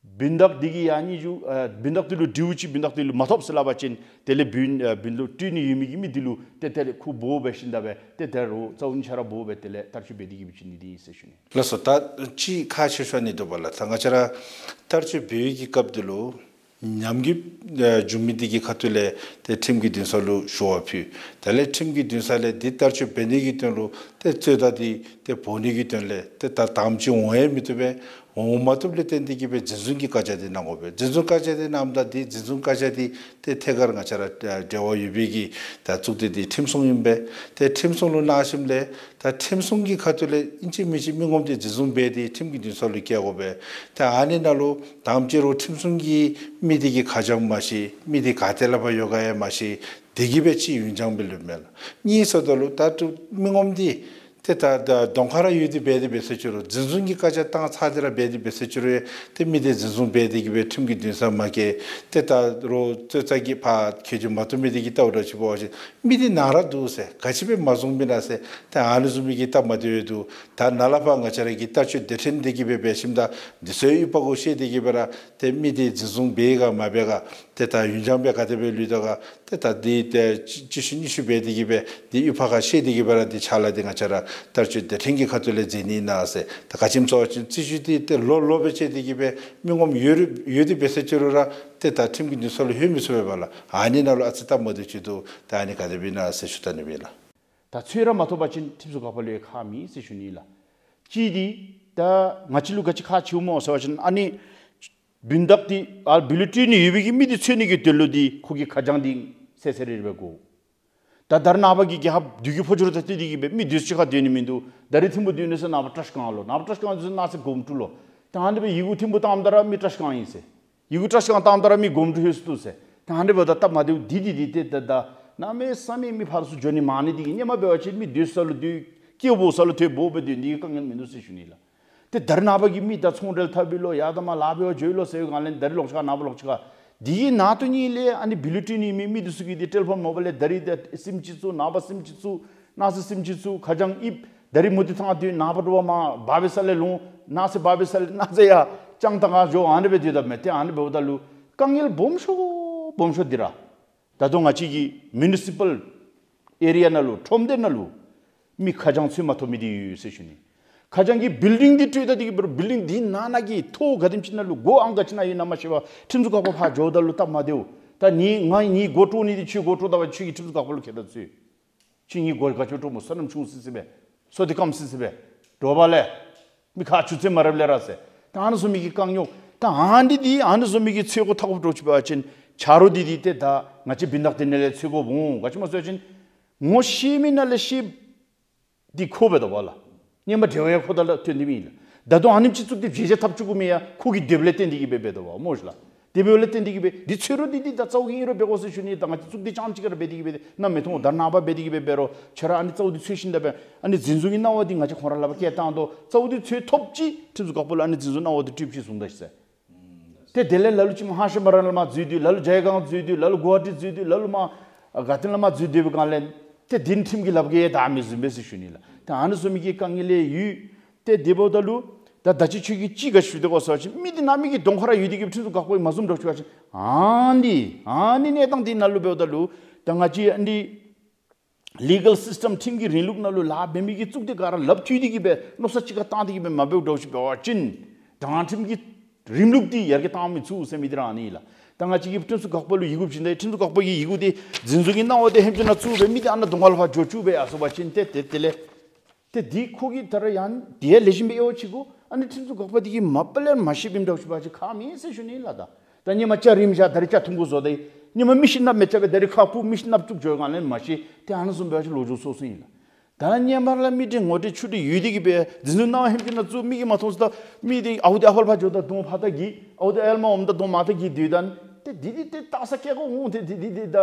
བུན་བདག་འདི་གིས་ཡང་སྙན་ཞུ་ཨ་བུན་བདག་འདི་ལུ་འདྲིཝ་ཅིག་བུན་བདག་འདི་ལུ་མ་ཐོབ་ཟེར་སླབ་པ་ཅིན་དེ་ལས་བུན་ཨ་བུན་ལུ་སྤྲོད་ནི་ཡོད་མི་གི་མི་འདི་ལུ་ཏེ་དེ་ལས་ཁོ་འབོ་འབད་ཞིནམ་ད་སྦེ་ཏེ་དེ་ལས་རོགས་རྩ་བོ་གཉིས་ཆ་ར་འབོ་སྦེ་དེ་ལས་བསྟར་སྤྱོད་འབད་དེ་གི་སྦེ་བྱིན་ནི་འདི་ཨིན་ཟེར་ཞུ་ནི། ལགས་སོ། ད་ཅིག་ཁག་ཆེ་ཤོས་ཨ་ནི་འདུག་པ་ལགས། ད་ང་བཅས་ར་བསྟར་སྤྱོད་འབད་བའི་གི་སྐབས་འདི་ལུ་ཉམས་རྒུད་ཨ་བྱུང་མི་འདི་གི་ཁ་ཐུག་ལས་ཏེ་ཁྲིམས་ཀྱི་འདུན་ས་ལུ་ཞུ་བ་ཕུལ། དེ་ལས་ཁྲིམས་ཀྱི་འདུན་ས་ལས་འདི་བསྟར་སྤྱོད་འབད་ནི་གི་དོན་ལུ་ཏེ་རྩོད་ཟླ་འདི་ཏེ་འབོ་ནི་གི་དོན་ལས་ཏེ་ད་དང་པ་ཅིག་འོང་ཡང་མི་བཏུབ་པས། འོང་མ་བཏུབ་ལས་བརྟེན་ཏེ་གི་སྦེ་འཛིན་བཟུང་གི་བཀའ་རྒྱ་འདི་གནང་དགོ་པས། འཛིན་བཟུང་བཀའ་རྒྱ་འདི་གནངམ་ད་འདི་འཛིན་བཟུང་བཀའ་རྒྱ་འདི་ཏེ་ཐད་ཀར་ང་བཅས་ར་ཨ་འབྲེལ་བ་ཡོད་པའི་གི་ད་གཙུག་སྡེ་འདི་ཁྲིམས་སྲུང་ཨིན་པས། ཏེ་ཁྲིམས་སྲུང་ལུ་གནང་ཞིནམ་ལས་ད་ཁྲིམས་སྲུང་གི་ཁ་ཐུག་ལས་ཨིན་ཅི་མིན་ཅི་མི་ངོམ་འདི་འཛིན་བཟུང་འབད་དེ་ཁྲིམས་ཀྱི་འདུན་ས་ལུ་བསྐྱལ་དགོ་པས། ཏེ་ཨ་ནི་ནང་ལུ་དང་པ་ཅིག་རོགས་ཁྲིམས་སྲུང་གི་མི་འདི་གི་ཁ་འཇམ་མ་ཤེས། མི་འདི་ག་ཏེ་ལས་ཕར་ཡོད་ག་ཡང་མ་ཤེས། དེ་གིས་སྦེ་ཅིག་ཡུན་འགྱངས་སྦེ་ལུས་མས་ལགས། གཉིས་ཟེརཝ་ད་ལུ་ད་ལྟོ་མི་ངོམ་འདི་ཏེ་ད་ད་གདོང་ཁར་ར་ཡོད་དེ་འབད་དེ་འབད་ཟེར་ཅི་རུང་འཛིན་བཟུང་གི་བཀའ་རྒྱ་བཏང་ཚར་ཏེ་ར་འབད་དེ་འབད་ཟེར་ཅི་རུང་ཡང་ཏེ་མི་འདི་འཛིན་བཟུང་འབད་དེ་གི་སྦེ་ཁྲིམས་ཀྱི་འདུན་ས་མ་བསྐྱལ། ཏེ་ད་རོགས་རྩོད་ཟླ་གི་ཕར་ཁྱོད་ཀྱིས་མ་བཏུབ་མི་འདི་གིས་བལྟཝ་འདྲཝ་ཅིག་འབད་བ་ཅིན་མི་འདི་ནཱ་ར་འདུག་ཟེར་ག་ཅི་སྦེ་མ་བཟུང་མི་ན་ཟེར་ཏེ་ཨ་ནི་བཟུམ་མའི་གི་སྟབས་མ་བདེཝ་འདུག། ད་ནཱ་ལས་ཕར་ང་བཅས་ར་གི་བསྟར་སྤྱོད་སྡེ་ཕྲན་འདི་གིས་སྦེ་འབད་ཞིནམ་ད་འདི་ཚུ་ཡང་ཡུལ་པ་གུ་བཤད་དེ་གི་སྦེ་ར་ཏེ་མི་འདི་འཛིན་བཟུང་འབད་ག་མ་འབད་ག་ ཏེ་ད་ཡུན་འགྱངས་སྦེ་ག་དེ་སྦེ་ལུས་དོ་ག། ཏེ་ད་འདི་ཏེ་གཅིག་ཤུ་གཉིས་ཤུ་འབད་དེ་གི་སྦེ་འདི་གཡུས་ཕར་ཁར་བཤལ་ཏེ་གི་སྦེ་ར་འདི་ཕྱག་ལཱ་འདི་ང་བཅས་ར་བསྟར་སྤྱོད་དེ་ཕྲན་གྱི་ཁ་ཐུག་ལས་མཛད་ནི་ཨིན་ན་ཟེར། ད་ག་ཅི་སྨོ་ཟེར་བ་ཅིན་རྩིས་ཞུ་འདི་ཏེ་ལོ་ལོ་སྦེ་བཅད་དེ་གི་སྦེ་མི་ངོམ་ཡོད་རུང་ཡོད་དེ་འབད་ཟེར་ཅི་རུང་ར་ཏེ་ད་ཁྲིམས་ཀྱི་འདུན་ས་ལུ་ལྷོད་མི་ཚུགས་པས་པ་ལགས། ཨ་ནི་ནང་ལུ་ཨ་ཙི་སྟབས་མ་བདེཝ་ཅིག་འདུག། ད་ཨ་ནི་ག་དེ་སྦེ་ཨིན་ན་ཟེར་ཞུ་བལྟ་ནི་སྦེ་ལགས། ད་ཚོད་ར་མ་ཐོབ་པ་ཅིན་ཁྲིམས་སྲུང་འགག་པ་ལུ་ཡང་ཁག་མེད་ཟེར་ཞུ་ནི་ལགས། གཅིག་འདི་ད་ང་བཅས་ལུ་ག་ཅི་ཁག་ཆེཝ་སྨོ་ཟེར་བ་ཅིན་ཨ་ནི་བུན་བདག་འདི་ཨ་བི་ལི་ཊི་ནི་ཡོད་པའི་གི་མི་འདི་འཚོལ་ནི་གི་དོན་ལུ་འདི་ཁོ་གི་ཁ་བྱང་འདི་གསལ་གསལ་རི་རི་སྦེ་དགོ། ད་ད་རེས་ནངས་པ་གི་རྒྱལ་ཁབ་དུས་ཀྱི་འཕོ་འགྱུར་དང་བསྟུན་ཏེ་གི་སྦེ་མི་སྡོད་ས་ཅིག་ཁར་སྡོད་ནི་མིན་འདུག། ད་རེས་ཐིམ་ཕུག་སྡོད་ནི་ཟེར་ནངས་པ་བཀྲིས་སྒང་ལུ་ནངས་པ་བཀྲིས་སྒང་སྡོད་ཟེར་ནངས་པ་སྒོམ་ཀྲུག་ལོ། ད་ཨ་ནི་སྦེ་ཡི་གུ་ཐིམ་ཕུག་བཏངམ་ད་ར་མི་བཀྲིས་སྒང་ཨིན་ཟེར། ཡི་གུ་བཀྲིས་སྒང་བཏངམ་ད་ར་མི་སྒོམ་ཀྲུག་ལྷོད་སོ་འདུག་ཟེར། ད་ཨ་ནི་འབདཝ་ད་སྟབས་མ་བདེཝ་འདི་འདི་འདི་ཏེ་ད་ད་གནམ་མེད་ས་མེད་མི་ཕར་ཚུར་འགྱོ་ནི་མང་ནི་འདི་གིས་ཧེ་མ་འབད་བ་ཅིན་མི་སྡོད་ས་ལུ་སྡོད། སྐྱེ་བོ་ས་ལུ་ཐོན་འབོ་སྦེ་སྡོད་ནི་འདི་གིས་དཀའ་ངལ་མིན་འདུག་ཟེར་ཞུ་ནི་ལགས། ཏེ་ད་རེས་ནངས་པ་གི་མི་ད་ཚོང་འབྲེལ་འཐབ་པའི་ལོ་ཡར་དང་མར་ལཱ་འབད་བར་འགྱོ་ཡི་ལོ་ཟེར་བའི་སྒང་ལས་ད་རེས་ལོག་ཅི་ག་ནངས་པ་ལོག་ཅི་ག། འདི་གི་ནང་དོན་ཉིད་ལས་ཨ་ནི་བི་ལི་ཊི་ནི་མི་མི་འདི་ཚུ་གིས་འདི་ཊེ་ལི་ཕོན་མོ་བཱའིལ་ལས་ད་རེས་ད་སིམ་ཅིག་བཙུགས། ནངས་པ་སིམ་ཅིག་བཙུགས། གནངས་ཚེ་སིམ་ཅིག་བཙུགས། ཁ་བྱང་ཨིབ། ད་རེས་མུ་སྟེགས་ཐང་སྡོད། ནངས་པ་དྲོ་པ་མར་སྦ་བའི་ས་ལས་ལོང་། གནངས་ཚེ་སྦ་བའི་ས་ལས་གནངས་ཚེ་ཡར་ལྕང་ཐང་ཁར་འགྱོ། ཨ་ནི་སྦེ་སྡོད་དོ་མས། ཏེ་ཨ་ནི་འབདཝ་ད་ལུ་དཀའ་ངལ་སྦོམ་ཤོས་སྦོམ་ཤོས་འདི་ར། ད་ལྟོ་ང་བཅས་ཀྱི་མུ་ནི་སི་པཱལ་ཨེ་རི་ཡ་ནང་ལུ་ཁྲོམ་སྡེ་ནང་ལུ་མི་ཁ་བྱང་འཚོལ་མ་ཐོབ་མི་འདི་ཡོད་ཟེར་ཞུ་ནི། ཁ་བྱང་གི་བིལ་ཌིང་འདི་སྤྲོད་ད་འདི་གི་བིལ་ཌིང་འདི་ནང་ན་གི་ཐོག་ག་དེམ་ཅིག་ནང་ལུ་སྒོ་ཨང་ག་ཅི་ནང་ཡོད་ན་མ་ཤེས་པར་ཁྲིམས་སྲུང་འགག་པ་ཕར་འགྱོཝ་ད་ལུ་སྟབས་མ་བདེཝ། ད་ངེའི་ངེའི་སྒོ་དཀྲོག་ནི་འདི་ཁྱོད་སྒོ་དཀྲོག་ད་བ་ཁྱོད་ཀྱིས་ཁྲིམས་སྲུང་འགག་པ་ལུ་ཁྱད་ད་འཚོལ། ཁྱོད་ངེའི་སྒོ་ག་ཅི་དཀྲོག་སྨོ། ས་ནམ་ཆུང་སི་སི་སྦེ། སོ་འདི་སྐམ་སི་སི་སྦེ། དྲོ་པ་ལས་མི་ཁར་ཆུ་ཚོད་མ་རབ་ལས་ར་ཟེར། ད་ཨ་ནི་བཟུམ་མའི་གི་དཀའ་རྙོག། ད་ཨ་ནི་འདི་འདི་ཨ་ནི་བཟུམ་མའི་གི་འཚོལ་དགོཔ་ཐབས་དགོཔ་འདྲཝ་ཅིག་འབད་བ་ཅིན་ཆ་རོགས་འདི་འདི་ཏེ་ད་ང་བཅས་བུན་བདག་འདི་ནང་ལས་འཚོལ་དགོཔ་འོང་། ག་ཅི་སྨོ་ཟེར་བ་ཅིན་ངོ་ཤེས་མི་ནང་ལས་ཤེསཔ་འདི་ཁོ་འབད་དོ་བ་ལགས། སྔོན་མ་འབྲེལ་བ་ཡང་ཁོ་དང་ལགས་ཐོན་ཏེ་མེད་ལགས། ད་ལྟོ་ཨ་ནེམ་ཅིག་བཙུགས་ཏེ་བྱེ་བྱ་འཐབ་བཅུག་དགོ་མི་ཡང་ཁོ་གིས་འདོདཔ་ལས་བརྟེན་ཏེ་གི་སྦེ་འབད་དོ་བ་སྨོ་ལགས། དེ་འབདཝ་ལས་བརྟེན་ཏེ་གི་སྦེ་འདི་འཚོལ་རུང་འདི་འདི་ད་རྩ་བོ་གིས་ཨིན་རུང་འབད་དགོ་ཟེར་ཞུ་ནི། ད་ང་བཅས་བཙུགས་ཏེ་རྐྱངམ་ཅིག་ག་ར་འབད་དེ་གི་སྦེ་ཏེ་ནམ་མི་མཐོང་། ད་རེས་ནངས་པ་འབད་དེ་གི་སྦེ་འབད་རུང་ཁྱོད་ར་ཨ་ནི་རྩ་བོ་འདི་འཚོལ་ཞིནམ་ད་འབད་ཨ་ནི་འཛིན་བཟུང་གི་གནང་བ་འདི་ང་བཅས་ཁོང་ར་ལག་པར་བཀལ་བཏང་དོ། རྩ་བོ་འདི་འཚོལ་ཐོབ་ཅི་ཁྲིམས་སྲུང་འགག་པ་ལུ་ཨ་ནི་འཛིན་བཟུང་གནང་བ་འདི་སྤྲོད་ཅི་བཟུང་ད་ཤིག་ཟེར། ཏེ་དེ་ལས་ལ་ལུ་ཅིག་མར་ཧ་ཤ་མ་ར་ལས་མར་འཛུལ་སྡོད། ལ་ལུ་ཇའི་སྒང་འཛུལ་སྡོད། ལ་ལུ་གུ་ཝ་ཊི་འཛུལ་སྡོད། ལ་ལུ་མར་ག་ཏེ་ལས་མར་འཛུལ་སྡོད་པའི་སྒང་ལས་ཏེ་འདི་ཁྲིམས་ཀྱི་ལགཔ་གིས་ཡང་བདའ་མི་ཟུན་པས་ཟེར་ཞུ་ནི་ལགས། ཏེ་ཨ་ནི་བཟུམ་མའི་གི་དཀའ་ངལ་ཡོད། ཏེ་དེ་འབདཝ་ད་ལུ་ད་ད་ཅི་ཁྱོད་ཀྱིས་ཅིག་ག་ཞུ་དོ་ག་ཟེར་བ་ཅིན་མི་འདི་ནང་མི་གི་གདོང་ཁར་ར་ཡོད་དེ་གི་སྦེ་ཁྲིམས་སྲུང་འགག་པ་གིས་མ་བཟུངམ་འདྲཝ་ཅིག་འབད་བ་ཅིན་ཨ་ནི་ཨ་ནི་གནས་སྟངས་འདི་ནང་ལུ་འབདཝ་ད་ལུ་ད་ང་བཅས་ཨ་ནི་ལི་གལ་སིསི་ཊམ་ཁྲིམས་ཀྱི་རིང་ལུགས་ནང་ལུ་ལཱ་འབད་མི་གི་གཙུག་སྡེ་ག་ར་ལགཔ་མཐུད་དེ་གི་སྦེ་མནོ་བསམ་གཅིག་ཁར་བཏང་སྟེ་གི་སྦེ་མ་འབདཝ་འདྲཝ་ཅིག་འབད་བ་ཅིན་དྲང་ཁྲིམས་ཀྱི་རིང་ལུགས་འདི་ཡར་རྒྱས་བཏང་མི་ཚུགས་ཟེར་མི་འདི་ར་ཨ་ནི་ལགས། ད་ང་བཅས་ཀྱིས་ཁྲིམས་སྲུང་འགག་པ་ལུ་ཡི་གུ་བྱིན་ད་ཁྲིམས་སྲུང་འགག་པ་གིས་ཡི་གུ་འདི་འཛིན་བཟུང་གི་གནང་བ་འདི་ཧེམ་ཅུ་ནང་བཙུགས་སྦེ་མི་འདི་ཨ་ནཱ་གདོང་ཁ་ལུ་ཕར་འགྱོ་བཅུག་སྦེ་ཡར་སོང་པ་ཅིན་ཏེ་ཏེ་དེ་ལས་ཏེ་འདི་ཁོ་གིས་ད་ར་ཡང་འདི་ཡང་ལེགས་ཤོམ་སྦེ་དབྱེ་བ་ཕྱེ་དགོ། ཨ་ནི་ཁྲིམས་སྲུང་འགག་པ་འདི་གིས་མ་པ་ལས་མ་ཤེསཔ་ཨིནམ་འདྲཝ་ཅིག་འབད་བ་ཅིན་ཁག་མེད་ཟེར་ཞུ་ནི་ལགས། ད་ད་སྔོན་མ་ལྕགས་རིངམ་བཞག་ད་རིས་ལྕགས་ཐུང་ཀུ་བཟོ་སྟེ་སྔོན་མ་མི་ཤི་ནདཔ་མེད་ཅ་བས་ད་རིས་ཁག་སྤུབས་མི་ཤི་ནདཔ་བཙུགས་འགྱོ་སྒང་ལས་མ་ཤེས། ཏེ་ཨ་ནི་བཟུམ་འབད་བ་ཅིན་ལོ་རྒྱུས་སོ་སོ་ཨིན་ལགས། ད་སྔོན་མ་ལས་མི་འདི་ངོ་སྤྲོད་ཆུང་འདྲིས་ཡོད་དེ་གི་སྦེ་འཛིན་བཟུང་གནང་བ་ཧེམ་ཅུ་ནང་བཙུགས། མི་གིས་མ་མཐོང་ཟེར་ད་མི་འདི་ཨའུ་འདི་ཨ་ཕར་ལུ་ཕར་འགྱོཝ་ད་གདོང་ཕར་ལྟ་གི། ཨའུ་འདི་ཨ་ཡར་ལས་མར་འོངམ་ད་གདོང་མར་ལྟ་གི་སྡོདཔ་ད་ཏེ་འདི་འདི་ཏེ་ལྟ་ས་སྐྱེ་སྒོ་འོང་། ཏེ་འདི་འདི་འདི་ད་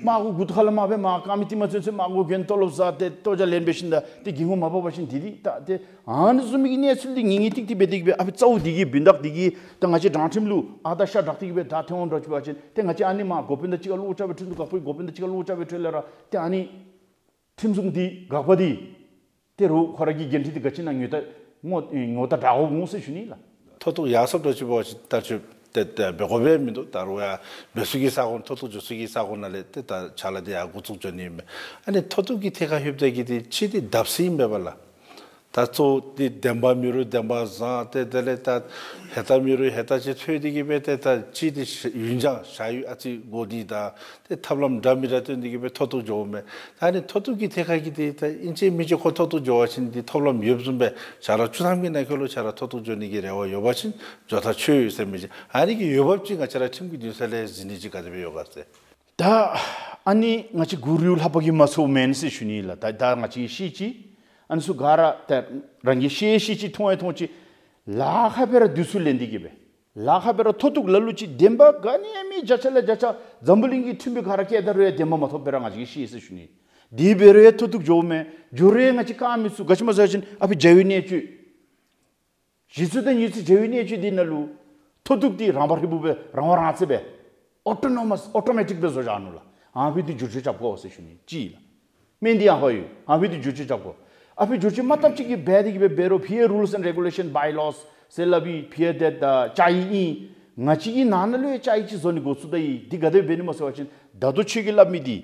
དམག་གུ་མགུ་ཏོ་ཁ་ལས་མར་སྦེ་མར་རྐངམ་མི་ཏིལ་མ་ཚུན་ཚོད་དམག་གུ་གྱོན། ལྟོ་ལོག་ཟ་སྟེ་ལྟོ་ཆས་ལེན་འབད་ཞིནམ་ད་ཏེ་གྱལ་འགོ་མ་འབག་པ་ཅིན་འདི་འདི་ད་ཏེ་ཨ་ནི་བཟུམ་མའི་གི་གནས་ཚུལ་འདི་ངེས་ངེས་ཏིག་ཏིག་འབད་དེ་གི་སྦེ་ཨ་ཕི་རྩ་བོ་འདི་གིས་བུན་བདག་འདི་གིས་ད་ང་བཅས་དྲང་ཁྲིམས་ལུ་ཨ་རྟག་ཤ་དྲག་སྟེ་གི་སྦེ་ད་ཐོན་འོང་འདྲཝ་ཅིག་འབད་བ་ཅིན་ཏེ་ང་བཅས་ཨ་ནི་མར་འགོ་དཔོན་དང་གཅིག་ཁར་བློ་རྐྱབ་སྦེ་ཁྲིམས་སྲུང་འགག་པའི་འགོ་དཔོན་དང་གཅིག་ཁར་བློ་རྐྱབ་པའི་ཁྲོད་ལས་ར་ཏེ་ཨ་ནི་ཁྲིམས་སྲུང་འདི་འགག་པ་འདི་ཏེ་རོགས་ཁོ་ར་གི་འགན་འཁྲི་འདི་ག་ཅི་ཨིན་ན་ངོ་ད་ངོ་ད་དྲག་དགོཔ་འོང་ཟེར་ཞུ་ནི་ལགས། མཐོ་གཏུགས་ཡར་སོངམ་འདྲཝ་ཅིག་འབད་བ་ཅིན་ད་ཁྱོད་ཏེ་ཏེ་འབད་དགོཔ་སྦེ་མིན་འདུག། ད་རུང་ཡང་འབད་ས་གི་ས་གོ་མཐོ་གཏུགས་འགྱོ་ས་གི་ས་གོ་ནང་ལས་ཏེ་ད་ཕྱག་ལཱ་འདི་ཡར་འགོ་བཙུགས་འགྱོ་ནི་ཨིན་མས། ཨ་ནི་མཐོ་གཏུགས་ཀྱི་ཐད་ཁར་ལྷོདཔ་ད་གི་འདི་གཅིག་འདི་བརྡབ་གསིག་ཨིན་པས་པ་ལགས། ད་གཙོ་བོ་འདི་བདེན་པ་མེད་རུང་བདེན་པ་བཟང་སྟེ་དེ་ལས་ད་ཧེ་ད་མེད་རུང་ཧེ་ད་ཅིག་འཚོལ་ཏེ་གི་སྦེ་ཏེ་ད་གཅིག་འདི་ཡུན་འགྱངས་བཞག་ཡུན་ཨ་ཙི་འགོར་ནི་དང་ཏེ་ཐབས་ལམ་འདྲ་མི་འདྲ་བཏོན་ཏེ་གི་སྦེ་མཐོ་གཏུགས་འགྱོཝ་མས། ད་ཨ་ནི་མཐོ་གཏུགས་ཀྱི་ཐད་ཁར་གྱི་འདི་ད་ཨིན་ཅི་མིན་ཅི་ཁོ་མཐོ་གཏུགས་འགྱོ་བ་ཅིན་འདི་ཐབས་ལམ་ཡོདཔ་བཟུམ་སྦེ་ཞག་ར་བཅུ་ཐམ་གྱི་ནང་འཁོད་ལུ་ཞག་ར་མཐོ་གཏུགས་འགྱོ་ནི་གི་རེ་བ་ཡོད་པ་ཅིན་འགྱོ་ཐག་ཆོད་ཡོད་ཟེར་མི་ཅིག། ཨ་ནི་གི་འོས་འབབ་ཅིག་ང་བཅས་ར་ཁྲིམས་ཀྱི་འདུན་ས་ལས་གཟིགས་ནི་ཅིག་ག་དེ་སྦེ་ཡོད་ག་ཟེར། ད་ཨ་ནི་ང་བཅས་མགུ་རིལ་ལྷ་པ་གིས་མ་ཚོརཝ་མེན་ཟེར་ཞུ་ནི་ལགས། ད་ད་ང་བཅས་ཤེས་ཅི། ཨ་ནི་ཚུ་ག་ར་ད་རང་གིས་ཤེས་ཤེས་ཅི་མཐོང་ཡང་མཐོང་ཅི། ལཱ་ཁག་སྦེ་ར་དུས་ཚོད་ལེན་ཏེ་གི་སྦེ་ལཱ་ཁག་སྦེ་ར་མཐོ་གཏུགས་ལ་ལུ་ཅིག་བདེན་པ་ག་ནི་ཡང་མེད། བརྒྱ་ཆ་ལས་བརྒྱ་ཆ་འཛམ་བུ་གླིང་གི་ཁྲིམས་སྦེ་ག་ར་བཀལ་ད་རུང་ཡང་བདེན་པ་མ་ཐོབ་སྦེ་ར་ང་བཅས་ཀྱིས་ཤེས་ཟེར་ཞུ་ནི། དེ་འབད་རུང་ཡང་མཐོ་གཏུགས་འགྱོཝ་མས། འགྱོ་རུང་ཡང་ང་བཅས་བཀག་མི་ཚུགས། ག་ཅི་སྨོ་ཟེར་བ་ཅིན་ཨ་ཕི་རྒྱལ་བའི་གནས་བཅུ་གཞི་རྩ་དང་ཉི་ཚེ་རྒྱལ་བའི་གནས་བཅུ་འདི་ནང་ལུ་མཐོ་གཏུགས་འདི་རང་འབད་ར་ཧྲིལ་བུ་སྦེ་རང་དབང་རང་བཙན་སྦེ་ཨོ་ཊོ་ནོ་མཱས་ཨོ་ཊོ་མེ་ཊིཀ་སྦེ་བཟོ་བཞག་ནུག་ལགས། ཨ་ཕི་འདི་བསྒྱུར་བཅོས་རྐྱབ་དགོ་ཟེར་ཞུ་ནི་ཅིག་ལགས། སྨན་འདི་ཡང་ཧོ་ཡོད། ཨ་ཕི་འདི་བསྒྱུར་བཅོས་རྐྱབ་དགོ། ཨ་ཕི་བསྒྱུར་བཅོས་མ་བཏབ་ཅིག་གི་འབད་དེ་གི་སྦེ་འབད་རུང་ཕི་ཡ་རུལས་ཨེནཌ་རེ་གུ་ལེ་ཤཱན་བཱའི་ལོས་ཟེར་སླབ་པའི་ཕི་ཡ་ཏེ་ད་བཅའ་ཡིག་ཨིན། ང་བཅས་ཀྱི་ནང་ན་ལུ་ཡང་ཅ་ཡིག་ཅིག་བཟོ་ནི་འགོ་བཙུགས་ད་ཡི། འདི་ག་དེ་འབད་ནི་སྨོ་ཟེར་བ་ཅིན་ད་ལྟོ་ཁྱོད་ཀྱིས་སླབ་མི་འདི་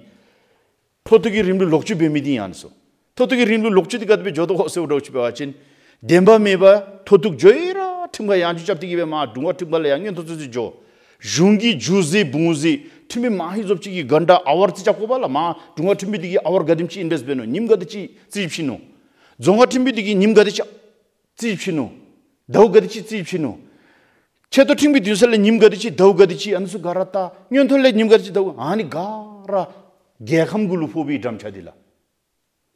མཐོ་གཏུགས་ཀྱི་རིམ་ལུགས་ལོག་སྤྱོད་འབད་མི་འདི་ཨ་ནི་ཚུ། མཐོ་གཏུགས་ཀྱི་རིམ་ལུགས་ལོག་སྤྱོད་འདི་ག་དེ་སྦེ་འགྱོ་དོ་ཟེར་བ་ཅིན་བདེན་པ་མེད་པར་མཐོ་གཏུགས་འགྱོ་ཡི་ར་ཁྲིམས་ཁང་ཡང་ཅིན་རྐྱབ་སྟེ་གི་སྦེ་མར་དྲུང་ཁག་ཁྲིམས་ཁང་ལས་ཡང་མངོན་མཐོ་ཚུན་ཚོད་འགྱོ། གཞུང་གི་རྒྱུ་ཟེར་བུང་ཟེར་ཁྲིམས་མི་མང་ཧིང་ཚབ་ཅིག་གིས་གྷན་ཊ་ཨ་ཝར་ཅིག་རྐྱབ་དགོ་པས་ལགས། མར་དྲུང་ཁག་ཁྲིམས་མི་འདི་གིས་ཨ་ཝར་ག་དེམ་ཅིག་ཨིན་བེསཊ་འབད་ནུག། ཉིནམ་ག་དེ་ཅིག་རྩིས་ཞིབ་ནུག། རྫོང་ཁག་ཁྲིམས་མི་འདི་གིས་ཉིནམ་ག་དེ་ཅིག་རྩིས་ཞིབ་ནུག། ཟླཝ་ག་དེ་ཅིག་རྩིས་ཞིབ་ནུག། ཆེ་མཐོ་ཁྲིམས་ཀྱི་འདུན་ས་ལས་ཉིནམ་ག་དེ་ཅིག་ཟླཝ་ག་དེ་ཅིག་ཨ་ནི་ཚུ་ག་ར་བལྟ། མངོན་མཐོ་ལས་ཉིནམ་ག་དེ་ཅིག་ཟླཝ་ཨ་ནི་ག་ར་རྒྱལ་ཁམས་གུ་ལུ་ཕོག་པའི་འགྲམ་ལྕག་འདི་ལགས།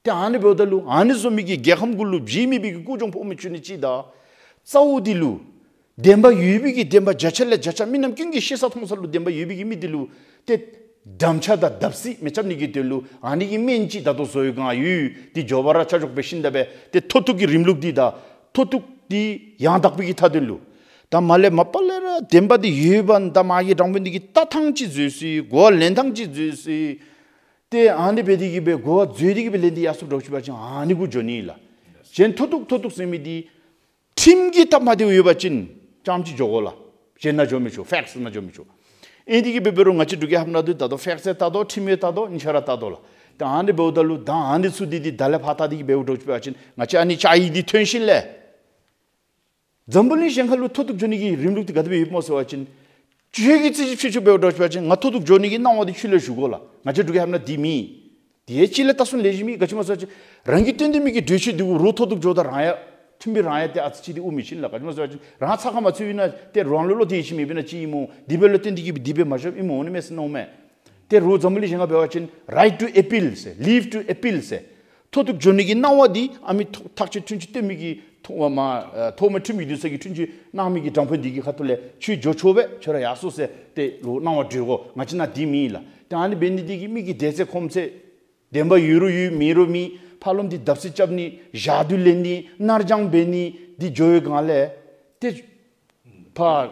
ཏེ་ཨ་ནི་འབདཝ་ད་ལུ་ཨ་ནི་བཟུམ་མའི་གི་རྒྱལ་ཁམས་གུ་ལུ་བྱིན་མི་པའི་གི་ཀུ་གྱོང་ཕོག་མི་ཚུ་ནི་ཅིག་དང་། རྩ་བོ་འདི་ལུ་བདེན་པ་ཡོད་པའི་གི་བདེན་པ་བརྒྱ་ཆ་ལས་བརྒྱ་ཆ་མི་རྣམས་ཀུན་གྱིས་ཤེས་ས་མཐོང་ས་ལུ་བདེན་པ་ཡོད་པའི་གི་མི་འདི་ལུ་ཏེ་འགྲམ་ལྕག་དང་བརྡབ་གསིག་མི་རྐྱབ་ནི་གི་དོན་ལུ་ཨ་ནི་གི་སྨན་ཅིག་ད་ལྟོ་བཟོ་བའི་སྒང་ཡོད། འདི་མགྱོགས་པ་ར་ཆ་འཇོག་འབད་ཞིནམ་ད་སྦེ་ཏེ་མཐོ་གཏུགས་ཀྱི་རིམ་ལུགས་འདི་དང་མཐོ་གཏུགས་འདི་ཡང་དག་པའི་གི་མཐའ་དོན་ལུ། ད་མར་ལས་མ་པ་ལས་ར་བདེན་པ་འདི་ཡོད་པ་ད་མ་གི་དྲང་དཔོན་འདི་གིས་ལྟ་ཐངས་ཅིག་བཟོ་ས་གོ་བ་ལེན་ཐངས་ཅིག་བཟོ་ས། ཏེ་ཨ་ནི་འབད་དེ་གི་སྦེ་གོ་བ་བཟོ་སྟེ་གི་སྦེ་ལེན་ཏེ་ཡར་སོངམ་འདྲཝ་ཅིག་འབད་བ་ཅིན་ཨ་ནི་གུ་འགྱོ་ནི་ལགས། གཞན་མཐོ་གཏུགས་མཐོ་གཏུགས་ཟེར་མི་འདི་ཁྲིམས་ཀྱི་སྟབས་མ་བདེཝ་ཡོད་པ་ཅིན་རྐྱངམ་ཅིག་འགྱོ་དགོ་ལགས། གཞན་ནང་འགྱོ་མི་ཆོག། ཕེཀཊསི་ནང་འགྱོ་མི་ཆོག། ཨིན་དེ་གི་སྦེ་འབད་རུང་ང་བཅས་འབྲུག་རྒྱལ་ཁབ་ནང་འདི་ད་ལྟོ་ཕེཀཊསི་ཡང་ལྟ་དོ་ཁྲིམས་ཡང་ལྟ་དོ་གཉིས་ཆ་ར་ལྟ་དོ་ལགས། ཏེ་ཨ་ནི་འབདཝ་ད་ལུ་ད་ཨ་ནི་ཚུ་འདི་འདི་ད་ལས་ཕར་ལྟ་སྟེ་གི་འབདཝ་འདྲཝ་ཅིག་འབད་བ་ཅིན་ང་བཅས་ཨ་ནི་ཅ་ཡིག་འདི་ཐོན་ཞིནམ་ལས་འཛམ་བུ་གླིང་གཞན་ཁ་ལུ་མཐོ་གཏུགས་འགྱོ་ནི་གི་རིམ་ལུགས་འདི་ག་དེ་སྦེ་ཡོདཔ་སྨོ་ཟེར་བ་ཅིན་ཁྱོད་ཀྱིས་རྩིས་ཞིབ་ཞུ་ཞུཝ་འདྲཝ་ཅིག་འབད་བ་ཅིན་ང་མཐོ་གཏུགས་འགྱོ་ནི་གི་གནང་བ་འདི་ཁྱོད་ལས་ཞུ་དགོ་ལགས། ང་བཅས་འབྲུག་རྒྱལ་ཁབ་ནང་འདི་མེད། དེ་ཡང་ཅིག་ལས་ལྟ་ཚུལ་ལེགས་ཤོམ་མེད། ག་ཅི་སྨོ་ཟེར་བ་ཅིན་རང་གི་བསྟུན་ཏེ་མི་གི་གྲོས་ཆོད་འདི་གུ་རོགས་མཐོ་གཏུགས་འགྱོཝ་ད་རང་ཡང་ཁྲིམས་སྦེ་རང་ཡང་ཏེ་ཨ་ཙི་ཅིག་འདི་དབུ་མི་ཅིག་ལགས། ག་ཅི་སྨོ་ཟེར་བ་ཅིན་རང་ཚ་ཁ་མ་ཚུད་ཨིན་ན་ཏེ་རང་ལུ་བློ་གཏད་ཡིད་ཆེས་མེད་པས་ན་ཅིག་ཨིན་སྨོ། དེ་སྦེ་བློ་གཏད་དེ་གི་སྦེ་དེ་སྦེ་མ་ཞུཝ་ཨིན་སྨོ་ཨ་ནི་མས་ཟེར་མནོཝ་མས། ཏེ་རོགས་འཛམ་བུ་གླིང་གཞན་ཁར་འབད་བ་ཅིན་right to appeal ཟེར་leave to appeal ཟེར་མཐོ་གཏུགས་འགྱོ་ནི་གི་གནང་བ་འདི་ཨ་མི་ཐོ་ཐག་གཅོད་འཁྲུན་ཆོད་བཏོན་མི་གི་ཐོག་མ་མཐོ་དམའ་ཁྲིམས་ཀྱི་འདུན་ས་གི་འཁྲུན་ཆོད་གནང་མི་གི་དྲང་དཔོན་འདི་གི་ཁ་ཐུག་ལས་ཁྱོད་འགྱོ་ཆོག་པས། ཁྱོད་ར་ཡར་སོང་ཟེར་ཏེ་རོགས་གནང་བ་སྤྲོད་དགོ། ང་བཅས་ནང་འདི་མེད་ལགས། ཏེ་ཨ་ནི་འབད་ནི་འདི་གིས་མི་གི་དད་རྩིས་ཁོམ་ཚད་བདེན་པ་ཡོད་རུང་ཡོད་མེད་རུང་མེད། ཕར་ལོགས་འདི་བརྡབ་གསིག་རྐྱབ་ནི་ཞག་དུས་ལེན་ནི་ནར་འགྱངས་འབད་ནི་འདི་འགྱོ་བའི་སྒང་ལས་ཏེ་ཕར་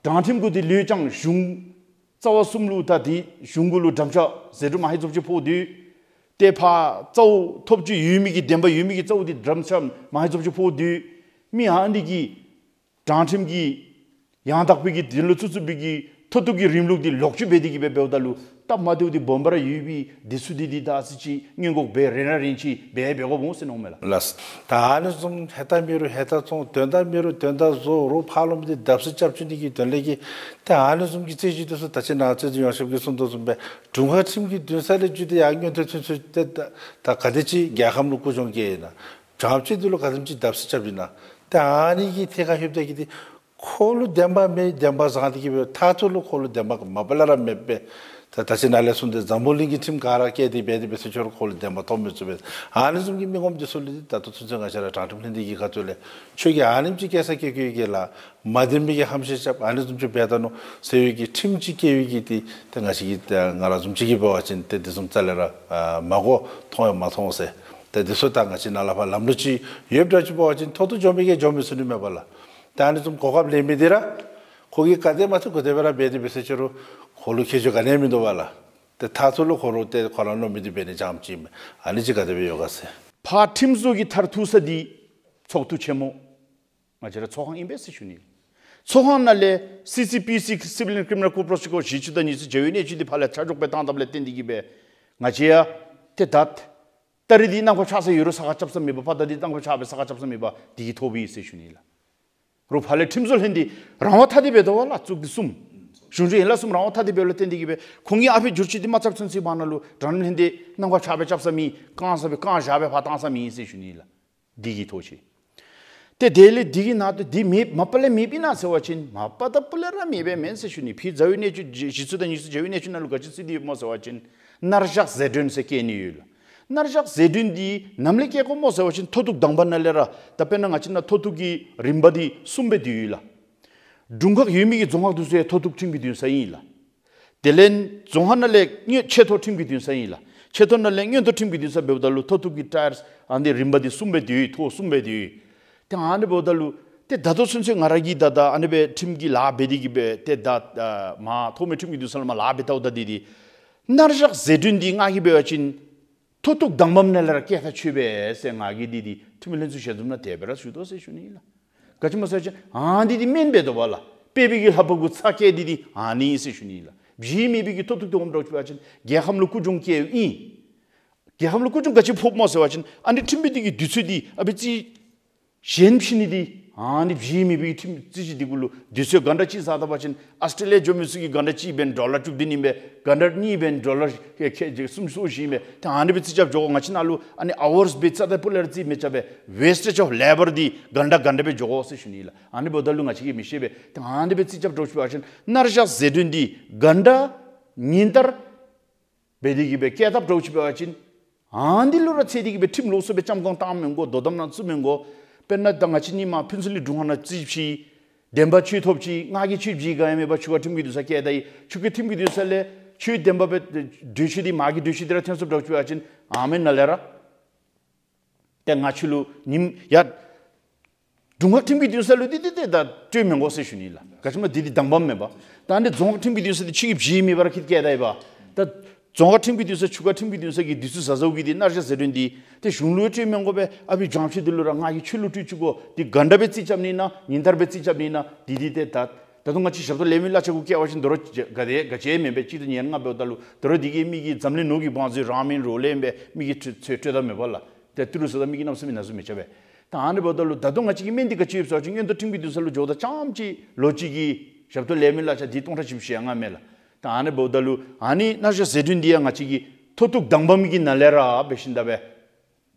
དྲང་ཁྲིམས་གུ་འདི་ལུས་ཀྱང་གཞུང་རྩ་བ་གསུམ་ལུ་ད་འདི་གཞུང་གུ་ལུ་འགྲམ་ལྕག་ཟད་འགྲོ་མ་ཧེ་ཚོབ་ཅིག་ཕོག་དོ། ཏེ་ཕར་རྩ་བོ་ཐོབ་རྒྱུ་ཡོད་མི་གི་བདེན་པ་ཡོད་མི་གི་རྩ་བོ་འདི་འགྲམ་ལྕག་མ་ཧེ་ཚོབ་ཅིག་ཕོག་དོ། མི་ཨ་ནི་གིས་དྲང་ཁྲིམས་ཀྱི་ཡང་དག་པའི་གི་དོན་ལུ་བཙུགས་བཙུགས་པའི་གི་མཐོ་གཏུགས་ཀྱི་རིམ་ལུགས་འདི་ལོག་སྤྱོད་འབད་དེ་གི་སྦེ་འབདཝ་ད་ལུ་སྟབས་མ་བདེཝ་འདི་སྦོམ་ར་ཡོད་པའི་འདི་ཚུ་འདི་འདི་ད་ཨ་ཙི་ཅིག་སྔོན་འགོག་འབད་རན་ར་རན་ཅིག་འབད་འབད་དགོཔ་འོང་ཟེར་མནོཝ་མས་ལགས། ལགས། ད་ཨ་ནི་བཟུམ་ཧེ་ད་མེད་རུང་ཧེ་ད་བཙོང་དོན་དག་མེད་རུང་དོན་དག་བཟོ་རོགས་ཕར་ལོགས་མི་འདི་བརྡབ་གསིག་རྐྱབ་བཅུག་ནི་གི་དོན་ལས་ཀྱི་ད་ཨ་ནི་བཟུམ་གྱི་རྩོད་གཞི་འདི་ཚུ་ད་ཅི་ནཱ་རྩོད་དྲུང་ཡོངས་ཁྱབ་ཀྱིས་གསུངས་དོ་བཟུམ་སྦེ་དྲུང་ཁག་ཁྲིམས་ཀྱི་འདུན་ས་ལས་བརྒྱུད་དེ་ཡར་མངོན་མཐོ་ཚུན་ཚོད་ཏེ་ད་ད་ག་དེ་ཅིག་རྒྱལ་ཁམས་ལུ་ཀུ་གྱོང་བཀལ་ཡི་ན། དྲང་ཕྱོགས་འདི་ལུ་ག་དེམ་ཅིག་བརྡབ་གསིག་རྐྱབ་ཡི་ན། ཏེ་ཨ་ནི་གི་ཐད་ཁར་ལྷོདཔ་ད་གི་འདི་ཁོ་ལུ་བདེན་པ་མེད་བདེན་པ་བཟང་སྟེ་གི་སྦེ་མཐར་ཐུག་ལུ་ཁོ་ལུ་བདེན་པ་མ་པ་ལས་ར་མེད་པས། ད་ད་ཅི་ནཱ་ལས་གསུངས་ཏེ་འཛམ་བུ་གླིང་གི་ཁྲིམས་ག་ར་བཀལ་ཏེ་འབད་དེ་འབད་ཟེར་ཁྱོད་ར་ཁོ་ལུ་བདེན་པ་ཐོབ་མི་ཚུགས་པས། ཨ་ནི་བཟུམ་གྱི་མི་ངོམ་འདི་ཚུ་ལུ་འདི་ད་ལྟོ་ཚུན་ཚོད་ང་བཅས་ར་དྲང་ཁྲིམས་ལྷན་སྡེ་གི་ཁ་ཐུག་ལས་ཁྱོད་ཀྱིས་ཨ་ནེམ་ཅིག་བཀལ་ས་བཀལ་བཀལ་གི་ལགས། མ་བདེན་པའི་གི་ཧམ་བཤད་རྐྱབ་ཨ་ནི་བཟུམ་ཅིག་འབད་ད་ནུག་ཟེར་བའི་གི་ཁྲིམས་ཅིག་བཀལ་བའི་གི་འདི་ཏེ་ང་བཅས་ཀྱི་ཏེ་ང་ར་བཟུམ་ཅིག་གིས་འབད་བ་ཅིན་ཏེ་འདི་བཟུམ་རྩ་ལས་ར་ཨ་མ་གོ། མཐོང་ཡང་མ་མཐོང་ཟེར། ཏེ་འདི་ཚུ་ད་ང་བཅས་ནཱ་ལས་ཕར་ལམ་ལུགས་ཅིག་ཡོདཔ་འདྲཝ་ཅིག་འབད་བ་ཅིན་མཐོ་གཏུགས་འགྱོ་མི་གིས་འགྱོ་མི་ཚུགས་ནི་མས་པ་ལགས། ཏེ་ཨ་ནི་བཟུམ་གོ་སྐབས་ལེན་མི་འདི་ར་ཁོ་གིས་ག་དེ་མ་ཚུགས་ག་དེ་སྦེ་ར་འབད་དེ་འབད་ཟེར་ཁྱོད་ར་ཁོ་ལུ་ཁྱད་ཆོས་ག་ནི་ཡང་མིན་འདུག་པ་ལགས། ཏེ་མཐར་ཐུག་ལུ་ཁོ་ར་ཏེ་ཁོ་ར་མནོ་མི་འདི་འབད་ནི་རྐྱངམ་ཅིག་མས། ཨ་ནི་ཅིག་ག་དེ་སྦེ་ཡོད་ག་ཟེར། ཕར་ཁྲིམས་བཟོ་གི་མཐར་ཐུག་ས་འདི་ཚོགས་འདུ་ཆེན་མོ་ང་བཅས་ར་ཚོགས་ཁང་ཨིན་པས་ཟེར་ཞུ་ནི། ཚོགས་ཁང་ནང་ལས་སི་སི་པི་སི་Civil and Criminal Court Procedure Code བཞི་བཅུ་དང་ཉི་ཤུ་རྩ་བའི་གནད་དོན་འདི་ཕར་ལས་ཆ་འཇོག་འབད་བཏང་བཏངམ་ལས་བརྟེན་ཏེ་གི་སྦེ་ང་བཅས་ཡང་ཏེ་ད་ད་རིས་འདི་གནང་བཀའ་ཕྱག་ས་ཡོད་རུང་ས་ཁར་རྐྱབ་ས་མེད་པར་ཕར་ད་འདི་གནང་བཀའ་ཕྱག་སྦེ་ས་ཁར་རྐྱབ་ས་མེད་པར་འདི་གིས་ཐོབ་ཡི་ཟེར་ཞུ་ནི་ལགས། རོགས་ཕར་ལས་ཁྲིམས་བཟོ་ལྷན་སྡེ་རང་དབང་ཐ་དད་འབད་དོ་བ་ལགས། ཚོགས་སྡེ་གསུམ་གཞུང་ཆེན་ཡན་ལག་གསུམ་རང་དབང་ཐ་དད་འབདཝ་ལས་བརྟེན་ཏེ་གི་སྦེ་ཁོང་གིས་ཨ་ཕི་བསྒྱུར་བཅོས་འདི་མ་རྐྱབ་ཚུན་ཚོད་བར་ན་ལུ་དྲང་ཁྲིམས་ལྷན་སྡེ་གནང་བཀའ་ཕྱག་སྦེ་རྐྱབ་ས་མེད། བཀང་ས་སྦེ་བཀང་བཞག་སྦེ་ཕར་བཏང་ས་མེད་ཟེར་ཞུ་ནི་ལགས། འདི་གིས་ཐོབ་ཅི། ཏེ་དེ་ལས་འདི་གི་ནང་དུ་འདི་མེད་མ་པ་ལས་མེདཔ་ཨིན་ན་ཟེར་བ་ཅིན་མ་པ་ད་པུ་ལས་ར་མེདཔ་མེན་ཟེར་ཞུ་ནི། ཕྱི་རྩ་བའི་གནད་དོན་བཞི་བཅུ་དང་ཉི་ཤུ་རྩ་བའི་གནད་དོན་ནང་ལུ་ག་ཅི་གསུངས་ཏེ་ཡོདཔ་སྨོ་ཟེར་བ་ཅིན་ནར་བཞག་ཟད་གྲོན་ཟེར་བཀལ་ནི་ཡོད་ལགས། ནར་བཞག་ཟད་གྲོན་འདི་ནམ་ལས་བཀལ་དགོཔ་སྨོ་ཟེར་བ་ཅིན་མཐོ་གཏུགས་དང་པ་ནང་ལས་ར་ད་དཔེར་ན་ང་བཅས་ནཱ་མཐོ་གཏུགས་ཀྱི་རིམ་པ་འདི་གསུམ་སྦེ་འདུས་ཡོད་ལགས། དྲུང་ཁག་ཡོད་མི་གི་རྫོང་ཁག་འདི་ཚུ་ཡང་མཐོ་གཏུགས་ཁྲིམས་ཀྱི་འདུན་ས་ཨིན་ལགས། དེ་ལས་རྫོང་ཁག་ནང་ལས་མངོན་ཆེ་མཐོ་ཁྲིམས་ཀྱི་འདུན་ས་ཨིན་ལགས། ཆེ་མཐོ་ནང་ལས་མངོན་མཐོ་ཁྲིམས་ཀྱི་འདུན་ས་འབདཝ་ད་ལུ་མཐོ་གཏུགས་ཀྱི་ཊའིར་ཨ་ནི་རིམ་པ་འདི་གསུམ་སྦེ་འདུས་ཡོད། ཐོག་གསུམ་སྦེ་འདུས་ཡོད། ཏེ་ཨ་ནི་འབདཝ་ད་ལུ་ཏེ་ད་ལྟོ་ཚུན་ཚོད་ང་ར་གིས་ད་ད་ཨ་ནི་སྦེ་ཁྲིམས་ཀྱི་ལཱ་འབད་དེ་གི་སྦེ་ཏེ་ད་ཨ་མར་མཐོ་དམའ་ཁྲིམས་ཀྱི་འདུན་ས་ལུ་མར་ལཱ་འབད་ལྟཝ་ད་འདི་འདི་ནར་བཞག་ཟད་གྲོན་འདི་ང་གིས་འབད་བ་ཅིན་མཐོ་གཏུགས་དང་པམ་ནང་ལས་ར་བཀལ་ཐག་ཆོད་པས་ཟེར་ང་གིས་འདི་འདི་ཁྲིམས་ལྷན་ཚོགས་ཞལ་འཛོམས་ནང་དེ་སྦེ་ར་ཞུ་དོ་ཟེར་ཞུ་ནི་ལགས། ག་ཅི་སྨོ་ཟེར་བ་ཅིན་ཨ་འདི་འདི་སྨན་འབད་དོ་བ་ལགས། དཔལ་འབྱོར་གྱི་ལྷ་པ་གུ་ཚ་བཀལ་ཏེ་འདི་ཨ་ནི་ཨིན་ཟེར་ཞུ་ནི་ལགས། བྱིས་མེད་པའི་གི་མཐོ་གཏུགས་དེ་འོངམ་འདྲཝ་ཅིག་འབད་བ་ཅིན་རྒྱལ་ཁམས་ལུ་སྐུ་གྱོང་བཀལཝ་ཨིན། རྒྱལ་ཁམས་ལུ་སྐུ་གྱོང་ག་ཅི་ཕོགཔ་སྨོ་ཟེར་བ་ཅིན་ཨ་ནི་ཁྲིམས་དཔོན་འདི་གི་དུས་ཚོད་འདི་ཨ་ཕི་རྩིས་གཞན་ཕྱེ་ནི་འདི་ཨ་ནི་བྱིས་མེད་པའི་ཁྲིམས་རྩོད་གཞི་འདི་གུ་ལུ་དུས་ཚོད་གྷན་ཊ་གཅིག་ཟ་ད་པ་ཅིན་ཨཱོས་ཊྲེ་ལི་ཡ་འགྱོ་མི་ཚུ་གིས་གྷན་ཊ་གཅིག་འབདན་ཌོ་ལར་བཅུ་བདུན་ཨིན་པས། གྷན་ཊ་གཉིས་འབདན་ཌོ་ལར་ཁལ་ཁལ་གཅིག་སུམ་ཅུ་སོ་བཞི་ཨིན་པས། ཏེ་ཨ་ནི་སྦེ་རྩིས་རྐྱབ་འགྱོ་དགོ། ང་བཅས་ནང་ལུ་ཨ་ནི་ཨ་ཝརསི་སྦེ་རྩ་དང་སྤུ་ལས་ར་རྩིས་མི་རྐྱབ་པས། ཝེསི་ཊེཇ་ཨོཕ་ལེ་བར་འདི་གྷན་ཊ་གྷན་ཊ་སྦེ་འགྱོ་དགོ་ཟེར་ཞུ་ནི་ལགས། ཨ་ནི་འབདཝ་ད་ལུ་ང་བཅས་ཀྱིས་མི་ཤེས་པས། ཏེ་ཨ་ནི་སྦེ་རྩིས་རྐྱབ་འགྱོཝ་ཅིག་འབད་བ་ཅིན་གནམ་ལྕགས་ཟད་གྲོན་འདི་གྷན་ཊ་ཉིན་ལྟར་འབད་དེ་གིས་སྦེ་བཀལ་བཏབ་འགྱོཝ་ཅིག་འབད་བ་ཅིན་ཨ་ནི་ལུ་ར་འཚེར་ཏེ་གིས་སྦེ་ཁྲིམས་ལོགས་སུ་སྦེ་བཅའམ་སྒང་བཏང་མི་དགོ། དོ་དམ་ནང་བཙུགས་མི་དགོ། དཔེར་ན་ད་ང་བཅས་ཧེ་མ་ཕུན་ཚོགས་གླིང་དྲུང་ཁག་ནང་རྩིས་ཕྱེ། བདེན་པ་ཁྱོད་ཐོབ་ཅི། ང་གིས་ཁྱོད་བྱིས་ག་ཡང་མེད་པར་ཆུ་ཁ་ཁྲིམས་ཀྱི་འདུན་ས་བཀལ་ད་ཡི། ཆུ་ཁ་ཁྲིམས་ཀྱི་འདུན་ས་ལས་ཁྱོད་བདེན་པ་སྦེ་གྲོས་ཆོད་འདི་མ་གི་གྲོས་ཆོད་འདི་ར་ཐོན་སོངམ་འདྲཝ་ཅིག་འབད་བ་ཅིན་ཨ་མའི་ནང་ལས་ར་ཏེ་ང་ཁྱོད་ལུ་ཉིནམ་ཡ་དྲུང་ཁག་ཁྲིམས་ཀྱི་འདུན་ས་ལུ་འདི་འདི་ཏེ་ད་སྤྲོད་མི་དགོ་ཟེར་ཞུ་ནི་ལགས། ག་ཅི་སྨོ་འདི་འདི་དང་པམ་མེན་པ། ད་འདི་རྫོང་ཁག་ཁྲིམས་ཀྱི་འདུན་ས་འདི་ཁྱོད་ཀྱིས་བྱིས་མེད་པར་ཁྱོད་བཀལ་ད་ཡི་པ། ད་རྫོང་ཁག་ཁྲིམས་ཀྱི་འདུན་ས་ཆུ་ཁ་ཁྲིམས་ཀྱི་འདུན་ས་གི་དུས་ཚོད་ཟ་ཟཝ་གི་འདི་གནམ་ལྕགས་ཟད་གྲོན་འདི་ཏེ་གཞུང་ལུ་སྤྲོད་མི་དགོ་པས། ཨ་ཕི་ལྗང་ཁུ་འདི་ལུ་ར་ང་གིས་ཁྱོད་ལུ་སྤྲོད་བཅུག་གོ། འདི་གྷན་ཊ་སྦེ་རྩིས་རྐྱབ་ནི་ན་ཉིན་ལྟར་སྦེ་རྩིས་རྐྱབ་ནི་ན་འདི་འདི་ཏེ་ད་ད་རུང་ང་བཅས་ཞབས་ཏོག་ལེན་མི་གླ་ཆ་གུ་བཀལ་བ་ཅིན་དོ་རུང་ག་དེ་ག་ཅི་མེན་པས། གཅིག་དང་ཉེར་ལྔ་འབདཝ་ད་ལུ་དོ་རུང་འདི་གིས་མི་གི་འཛམ་གླིང་ནོར་གྱི་བང་མཛོད་རང་མིང་རོ་ལེན་སྦེ་མི་གི་ཚུ་ཚུ་སྤྲོད་ད་མེད་པ་ལགས། ཏེ་ཏི་རུ་ཟེརཝ་ད་མི་གིས་གནམ་མེད་ས་མེད་ན་ཟུག་མི་རྐྱབ་པས། ད་ཨ་ནི་འབདཝ་ད་ལུ་ད་རུང་ང་བཅས་ཀྱི་སྨན་འདི་ག་ཅི་ཡོདཔ་ཟེར་བ་ཅིན་མངོན་མཐོ་ཁྲིམས་ཀྱི་འདུན་ས་ལུ་འགྱོཝ་ད་རྐྱངམ་ཅིག་ལོ་གཅིག་གི་ཞབས་ཏོག་ལེན་མི་གླ་ཆ་འདི་སྟོང་ཕྲག་བཞི་བཅུ་ཞེ་ལྔ་མས་ལགས། ད་ཨ་ནི་འབདཝ་ད་ལུ་ཨ་ནི་གནམ་ལྕགས་ཟད་གྲོན་འདི་ཡང་ང་བཅས་ཀྱི་མཐོ་གཏུགས་དང་པམ་གི་ནང་ལས་ར་འབད་ཞིནམ་ད་སྦེ་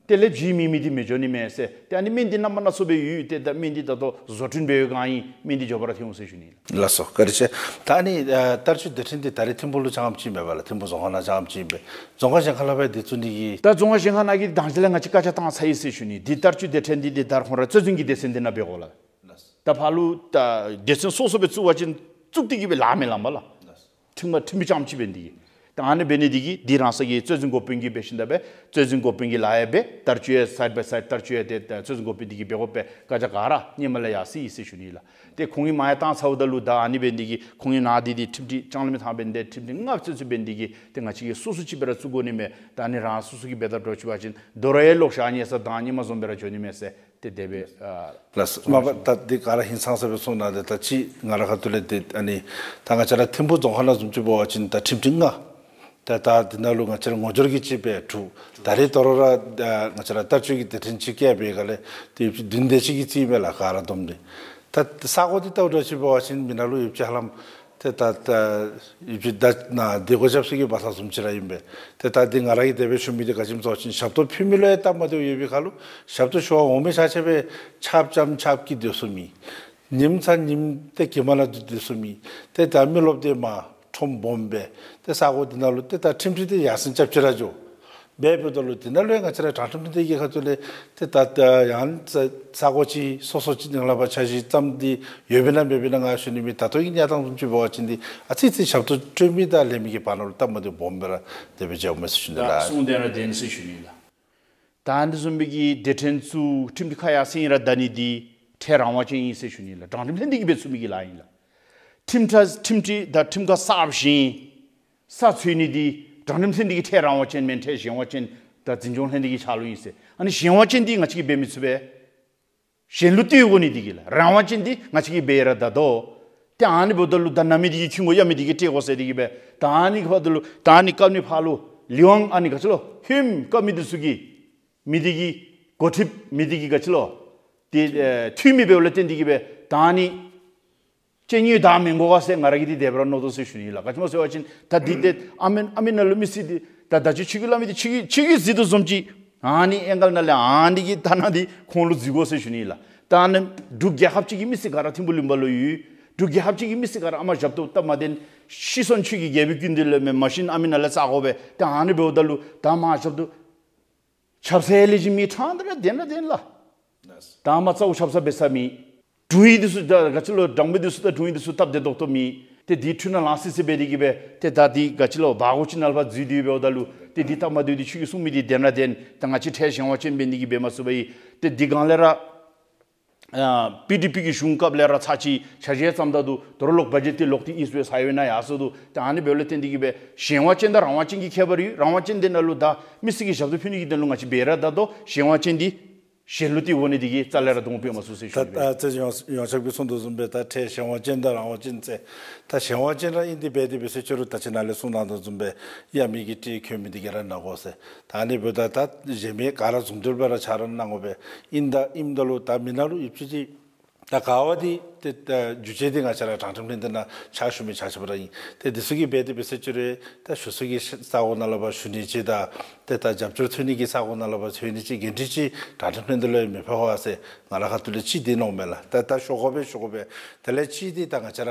དེ་ལས་བྱིས་མེད་མི་འདི་མི་འགྱོ་ནི་མས་ཟེར། ཏེ་ཨ་ནི་སྨན་འདི་རྣམ་པ་སྣ་ཚོགས་སྦེ་ཡོད། ཏེ་ད་སྨན་འདི་ད་ལྟོ་བཟོ་སྐྲུན་འབད་བའི་སྒང་ཨིན། སྨན་འདི་མགྱོགས་པ་ར་ཐོན་འོང་ཟེར་ཞུ་ནི་ལགས། ལགས་སོ། བཀའ་དྲིན་ཆེ། ད་ཨ་ནི་ཨ་བསྟར་སྤྱོད་སྡེ་ཕྲན་འདི་ད་རེས་ཐིམ་ཕུག་ལུ་རྐྱངམ་ཅིག་མེན་པ་ལགས། ཐིམ་ཕུག་རྫོང་ཁག་ནང་རྐྱངམ་ཅིག་ཨིན་པས། རྫོང་ཁག་གཞན་ཁ་ལས་འབད་དེ་ཚུ་ནི་གི་ད་རྫོང་ཁག་གཞན་ཁ་ནང་གི་དང་ཅིག་ལས་ང་བཅས་བཀའ་རྒྱ་བཏང་ཚར་ཡི་ཟེར་ཞུ་ནི། འདི་བསྟར་སྤྱོད་སྡེ་ཕྲན་འདི་འདི་ད་རུང་ར་གཙོ་འཛིན་གྱི་སྡེ་ཚན་འདི་ནང་འབད་དགོ་ལགས། ད་ཕར་ལུ་ད་སྡེ་ཚན་སོ་སོ་སྦེ་བཙུགས་པ་ཅིན་བཙུགས་ཏེ་གིས་སྦེ་ལཱ་མི་ལང་པ་ལགས། ཁྲིམས་ཁྲིམས་དཔོན་རྐྱངམ་ཅིག་འབད་ནི་འདི་གིས། ད་ཨ་ནི་འབད་ནི་འདི་གིས་འདི་རང་སོ་གི་གཙོ་འཛིན་འགོ་དཔོན་གྱིས་འབད་ཞིནམ་ད་སྦེ་གཙོ་འཛིན་འགོ་དཔོན་གྱི་ལཱ་ཡང་འབད། བསྟར་སྤྱོད་ཡང་སའིཌ་བའི་སའིཌ་བསྟར་སྤྱོད་ཡང་ཏེ་ད་གཙོ་འཛིན་འགོ་དཔོན་འདི་གིས་འབད་དགོ་པས། བཀའ་རྒྱ་ག་ར་སྔོན་མ་ལས་ཡར་སོ་ཡི་ཟེར་ཞུ་ནི་ལགས། ཏེ་ཁོང་གིས་མར་ཡར་བཏང་ཚརཝ་ད་ལུ་ད་ཨ་ནི་འབད་ནི་འདི་གིས་ཁོང་གིས་ནཱ་འདི་འདི་ཁྲིམས་སྒྲིག་ཅང་ལས་མི་ཐངས་འབད་ནི་འདི་ཁྲིམས་སྒྲིག་ལྔ་བཙུགས་བཙུགསཔ་འབད་ནི་འདི་གིས་ཏེ་ང་བཅས་ཀྱིས་སོ་སོ་ཅིག་སྦེ་ར་བཙུགས་དགོ་ནི་མས། ད་ཨ་ནི་རང་སོ་སོ་གིས་འབད་དཔ་འདྲཝ་ཅིག་འབད་བ་ཅིན་དོ་རུང་ཡང་ལོག་ཞག་ཉལ་ས་དང་ཉིན་མ་བཟུམ་སྦེ་ར་འགྱོ་ནི་མས་ཟེར། ཏེ་དེ་སྦེ་ཨ་ལགས་སོ། མ་པ་ད་འདི་ག་ར་ཧིང་སངས་ས་སྦེ་གསུངས་གནང་སྟེ། ད་ཅི་ང་རའི་ཁ་ཐུག་ལས་འདི་ཨ་ནི་ད་ང་བཅས་ར་ཐིམ་ཕུག་རྫོང་ཁག་ནང་བཟུམ་ཅིག་འབད་བ་ཅིན་ད་ཁྲིམས་སྒྲིག་ལྔ། ད་ད་འདི་ནང་ལུ་ང་བཅས་ར་ངོ་སྦྱོར་གྱི་གཅིག་སྦེ་དྲུག། ད་རེས་དོ་རུང་ར་ཨ་ང་བཅས་ར་བསྟར་སྤྱོད་ཀྱི་སྡེ་ཕྲན་གཅིག་བཀལ་བའི་སྒང་ལས་ཏེ་ཡོདཔ་ཅིག་བདུན་དེ་ཅིག་གི་རྩིས་མས་ལགས། ག་ར་བསྡོམས་ཏེ། ད་ས་གོ་འདི་བལྟཝ་འདྲཝ་ཅིག་འབད་བ་ཅིན་མི་ནང་ལུ་ཡོདཔ་ཅིག་ཧ་ལམ་ཏེ་ད་ད་ཡོདཔ་ཅིག་ད་ནཱ་འདི་སྒོ་རྐྱབ་ས་གི་བ་ས་བཟུམ་ཅིག་ར་ཨིན་པས། ཏེ་ད་འདི་ང་ར་གིས་དེ་སྦེ་ཞུ་མི་འདི་ག་ཅི་སྨོ་ཟེར་བ་ཅིན་ཞབས་ཏོག་ཕུལ་མི་ལུ་ཡང་སྟབས་མ་བདེཝ་ཡོད་པའི་ཁར་ལུ་ཞབས་ཏོག་ཞུ་བར་འོང་མི་ཆ་ཁྱབ་སྦེ་ཆརཔ་རྐྱབ་ཆརཔ་སྐྱིད་སྡོད་སོང་མི། ཉིམ་ཚ་ཉིམ་ཏེ་གྱིབ་མ་ནང་སྡོད་སྡོད་སོང་མི། ཏེ་ད་མི་རློབས་འདི་མར་ཁྲོམ་སྦོམ་སྦེ་ཏེ་ས་གོ་འདི་ནང་ལུ་ཏེ་ད་ཁྲིམས་སྒྲིག་འདི་ཡར་སེང་རྐྱབ་ཅི་ར་འགྱོ། འབད་འབདཝ་ད་ལུ་འདི་ནང་ལུ་ཡང་ང་བཅས་ར་དྲང་ཁྲིམས་ལྷན་སྡེ་གི་ཁ་ཐུག་ལས་ཏེ་ད་ད་ཡང་ས་ས་གོ་ཅིག་སོ་སོ་ཅིག་ནང་ལས་ཕར་འཆར་གཞི་བརྩམས་ཏེ་ཡོདཔ་ཨིན་ན་མེདཔ་ཨིན་ན་ང་ཞུ་ནི་མེད། ད་ལྟོ་གི་གནས་སྟངས་བཟུམ་ཅིག་འབད་བ་ཅིན་འདི་ཨ་ཙི་ཙི་ཞབས་ཏོག་སྤྲོད་མི་དང་ལེན་མི་གི་བར་ན་ལུ་སྟབས་མ་བདེཝ་སྦོམ་སྦེ་ར་དེ་སྦེ་མཇལཝ་མས་ཟེར་ཞུ་ནི་ལགས། གསུང་དོན་ར་དེ་ཨིན་ཟེར་ཞུ་ནི་ལགས། ད་འདི་བཟུམ་མའི་གི་སྡེ་ཕྲན་ཚུ་ཁྲིམས་སྒྲིག་ཁ་ཡར་སེང་ར་བསྡུ་ནི་འདི་ཁྲལ་རང་དབང་ཅན་ཨིན་ཟེར་ཞུ་ནི་ལགས། དྲང་ཁྲིམས་ལྷན་སྡེ་གིས་འབད་ཚུགས་མི་གི་ལཱ་ཨིན་ལགས། ཁྲིམས་ཁྲ་ཁྲིམས་སྒྲིག་དང་ཁྲིམས་ཁང་གསརཔ་བཞེངས་ས་འཚོལ་ནི་འདི་དྲང་ཁྲིམས་ལྷན་སྡེ་གི་ཁྲལ་རང་དབང་ཅན་མེན། ཁྲལ་གཞན་དབང་ཅན་དང་འཛིན་སྐྱོང་ལྷན་སྡེ་གི་ཕྱག་ལུ་ཨིན་ཟེར། ཨ་ནི་གཞན་དབང་ཅན་འདི་ང་བཅས་ཀྱིས་འབད་མི་ཚུགས་པས། གཞན་ལུ་སྟེར་དགོ་ནི་འདི་གིས་ལགས། རང་དབང་ཅན་འདི་ང་བཅས་ཀྱིས་འབད་ར་བཏུབ་དོ། ཏེ་ཨ་ནི་འབདཝ་ད་ལུ་ད་ན་མི་འདི་གིས་འཁྱིད་དགོ། གཡར་མི་འདི་གིས་སྤྲོད་དགོ་ཟེར་འདི་གིས་སྦེ་ད་ཨ་ནི་འབདཝ་ད་ལུ་ད་ཨ་ནི་བཀབ་ནི་ཕར་ལུ་ལི་ཝང་ཨ་ནི་ག་ཅི་ལོ་ཧོནམ་བཀབ་མི་འདི་ཚུ་གིས་མི་འདི་གི་འགོ་ཁྲིདཔ་མི་འདི་གི་ག་ཅི་ལོ་ཏེ་ཨེ་འཐུས་མི་འབདཝ་ལས་བརྟེན་འདི་གིས་སྦེ་ད་ཨ་ནི་སྤྱོད་ནི་ད་མི་དགོ་ག་ཟེར་ང་ར་གིས་འདི་དེ་སྦེ་ར་མནོ་དོ་ཟེར་ཞུ་ནི་ལགས། ག་ཅི་སྨོ་ཟེར་བ་ཅིན་ད་འདི་ཏེ་ཨ་མེན་ཨ་མེན་ནང་ལུ་མི་སེར་འདི་ད་ད་ཅི་ཁྱོད་ཀྱིས་སླབ་མི་འདི་ཁྱོད་ཀྱིས་ཁྱོད་ཀྱིས་གཟིགས་དོ་བཟུམ་ཅིག་ཨ་ནི་ཨེང་གལ་ནང་ལས་ཨ་ནི་གི་ཐ་ན་འདི་ཁོང་ལུ་གཟིགས་དགོ་ཟེར་ཞུ་ནི་ལགས། ད་ཨ་ནི་འབྲུག་རྒྱལ་ཁབ་ཅིག་གི་མི་སེར་ག་ར་ཐིམ་ཕུག་ལུང་པ་ལུ་ཡོད། འབྲུག་རྒྱལ་ཁབ་ཅིག་གི་མི་སེར་ག་ར་ཨ་མ་ཞབས་ཏོག་སྟབས་མ་བདེ་ཤི་སོང་ཁྱོད་ཀྱིས་རྒྱལ་པོའི་སྐུ་མདུན་ལས་མེན་མ་གཞི་ཨ་མེན་ནང་ལས་བཙག་དགོ་པས། ད་ཨ་ནི་འབདཝ་ད་ལུ་ད་མ་ཞབས་ཏོག་ཆབ་གསང་ལས་ཀྱི་མི་ཕྲང་སྟེ་ར་བདེན་ར་བདེན་ལགས། ད་མ་རྩ་བོ་ཆབ་གསང་འབད་ས་མེད། དྲུང་ཡིག་འདི་ཚུ་ད་ག་ཅི་ལོ་དྲང་དཔོན་འདི་ཚུ་དང་དྲུང་ཡིག་འདི་ཚུ་སྟབས་བདེ་ཏོག་ཏོ་མེད། ཏེ་འདི་འཁྲུལ་སྣང་ལང་སི་སི་འབད་དེ་གིས་སྦེ་ཏེ་ད་འདི་ག་ཅི་ལོ་བ་གོ་ཅིག་ནང་ལས་ཕར་འཛུལ་ཏེ་འབདཝ་ད་ལུ་ཏེ་འདི་སྟབས་མ་བདེཝ་འདི་ཁྱོད་ཀྱིས་གསུང་མི་འདི་བདེན་ར་བདེན། ད་ང་བཅས་ཁྲལ་གཞན་དབང་ཅན་འབད་ནི་གིས་འབད་མ་ཚུགས་པ་ཨིན། ཏེ་འདི་སྒང་ལས་ར་ཨ་པི་ཌི་པི་གི་གཞུང་སྐབས་ལས་ར་ཚར་ཅིག་འཆར་གཞི་བརྩམ་ད་འདུག། དོ་རུང་ལོག་བ་ཇེཊ་འདི་ལོག་སྟེ་ཨིསཊ་ཝེསཊ་ཧའི་ཝེ་ནང་ཡར་སོང་འདུག། ཏེ་ཨ་ནི་འབདཝ་ལས་བརྟེན་འདི་གིས་སྦེ་གཞན་དབང་ཅན་དང་རང་དབང་ཅན་གྱི་ཁྱད་པར་ཡོད། རང་དབང་ཅན་འདི་ནང་ལུ་ད་མི་སེར་གྱི་ཞབས་ཏོག་ཕུལ་ནི་གི་དོན་ལུ་ང་བཅས་འབད་ར་བཏུབ་དོ། གཞན་དབང་ཅན་འདི་ གཞན་ལུ་ཏེ་འོང་ནི་འདི་གིས་རྩ་ལས་ར་གདོང་འབད་མ་ཚུགས་ཟེར་ཞུ་ནི། ད་ད་ཏེ་ཡོངས་ཡོངས་ཁྱབ་ཀྱིས་གསུངས་དོ་བཟུམ་སྦེ་ད་ཁྲལ་གཞན་དབང་ཅན་དང་རང་དབང་ཅན་ཟེར། ད་གཞན་དབང་ཅན་ར་ཨིན། དེ་འབད་དེ་འབད་ཟེར་ཁྱོད་ར་ད་ཅི་ནཱ་ལས་གསུངས་གནང་དོ་བཟུམ་སྦེ་ཡ་མི་གིས་ཁྲལ་ཁྱོན་མི་འདི་གིས་ར་ནང་དགོ་ཟེར། ད་ཨ་ནི་འབདཝ་ད་ད་གཞན་མི་ག་ར་ཟུང་འབྲེལ་སྦེ་ར་ཕྱག་ར་གནང་དགོ་པས། ཨིན་ད་ཨིནམ་ད་ལུ་ད་མི་ནང་ལུ་ཡོད་ཚད་ཅིག་ད་ག་བ་འདི་ཏེ་ད་རྒྱུ་ཆ་འདི་ང་བཅས་ར་དྲང་ཁྲིམས་ལྷན་སྡེ་ནང་ཕྱག་ཞུ་མི་ཆ་ཁྱབ་ར་ཨིན། ཏེ་འདི་ཚུ་གིས་འབད་དེ་འབད་ཟེར་ཁྱོད་ར་ད་ཞུ་ས་གི་ས་གོ་ནང་ལུ་ཕར་ཞུ་ནི་ཅིག་དང་ཏེ་ད་རྒྱབ་སྐྱོར་འཚོལ་ནི་གི་ས་གོ་ནང་ལུ་ཕར་འཚོལ་ནི་ཅིག་འགན་འཁྲི་ཅིག་དྲང་ཁྲིམས་ལྷན་སྡེ་ལུ་ཡང་མི་ཕོག་པས་ཟེར་ང་རའི་ཁ་ཐུག་ལས་གཅིག་འདི་མནོཝ་མས་ལགས། ད་ད་ཞུ་དགོ་པས་ཞུ་དགོ་པས། དེ་ལས་གཅིག་འདི་ད་ང་བཅས་ར་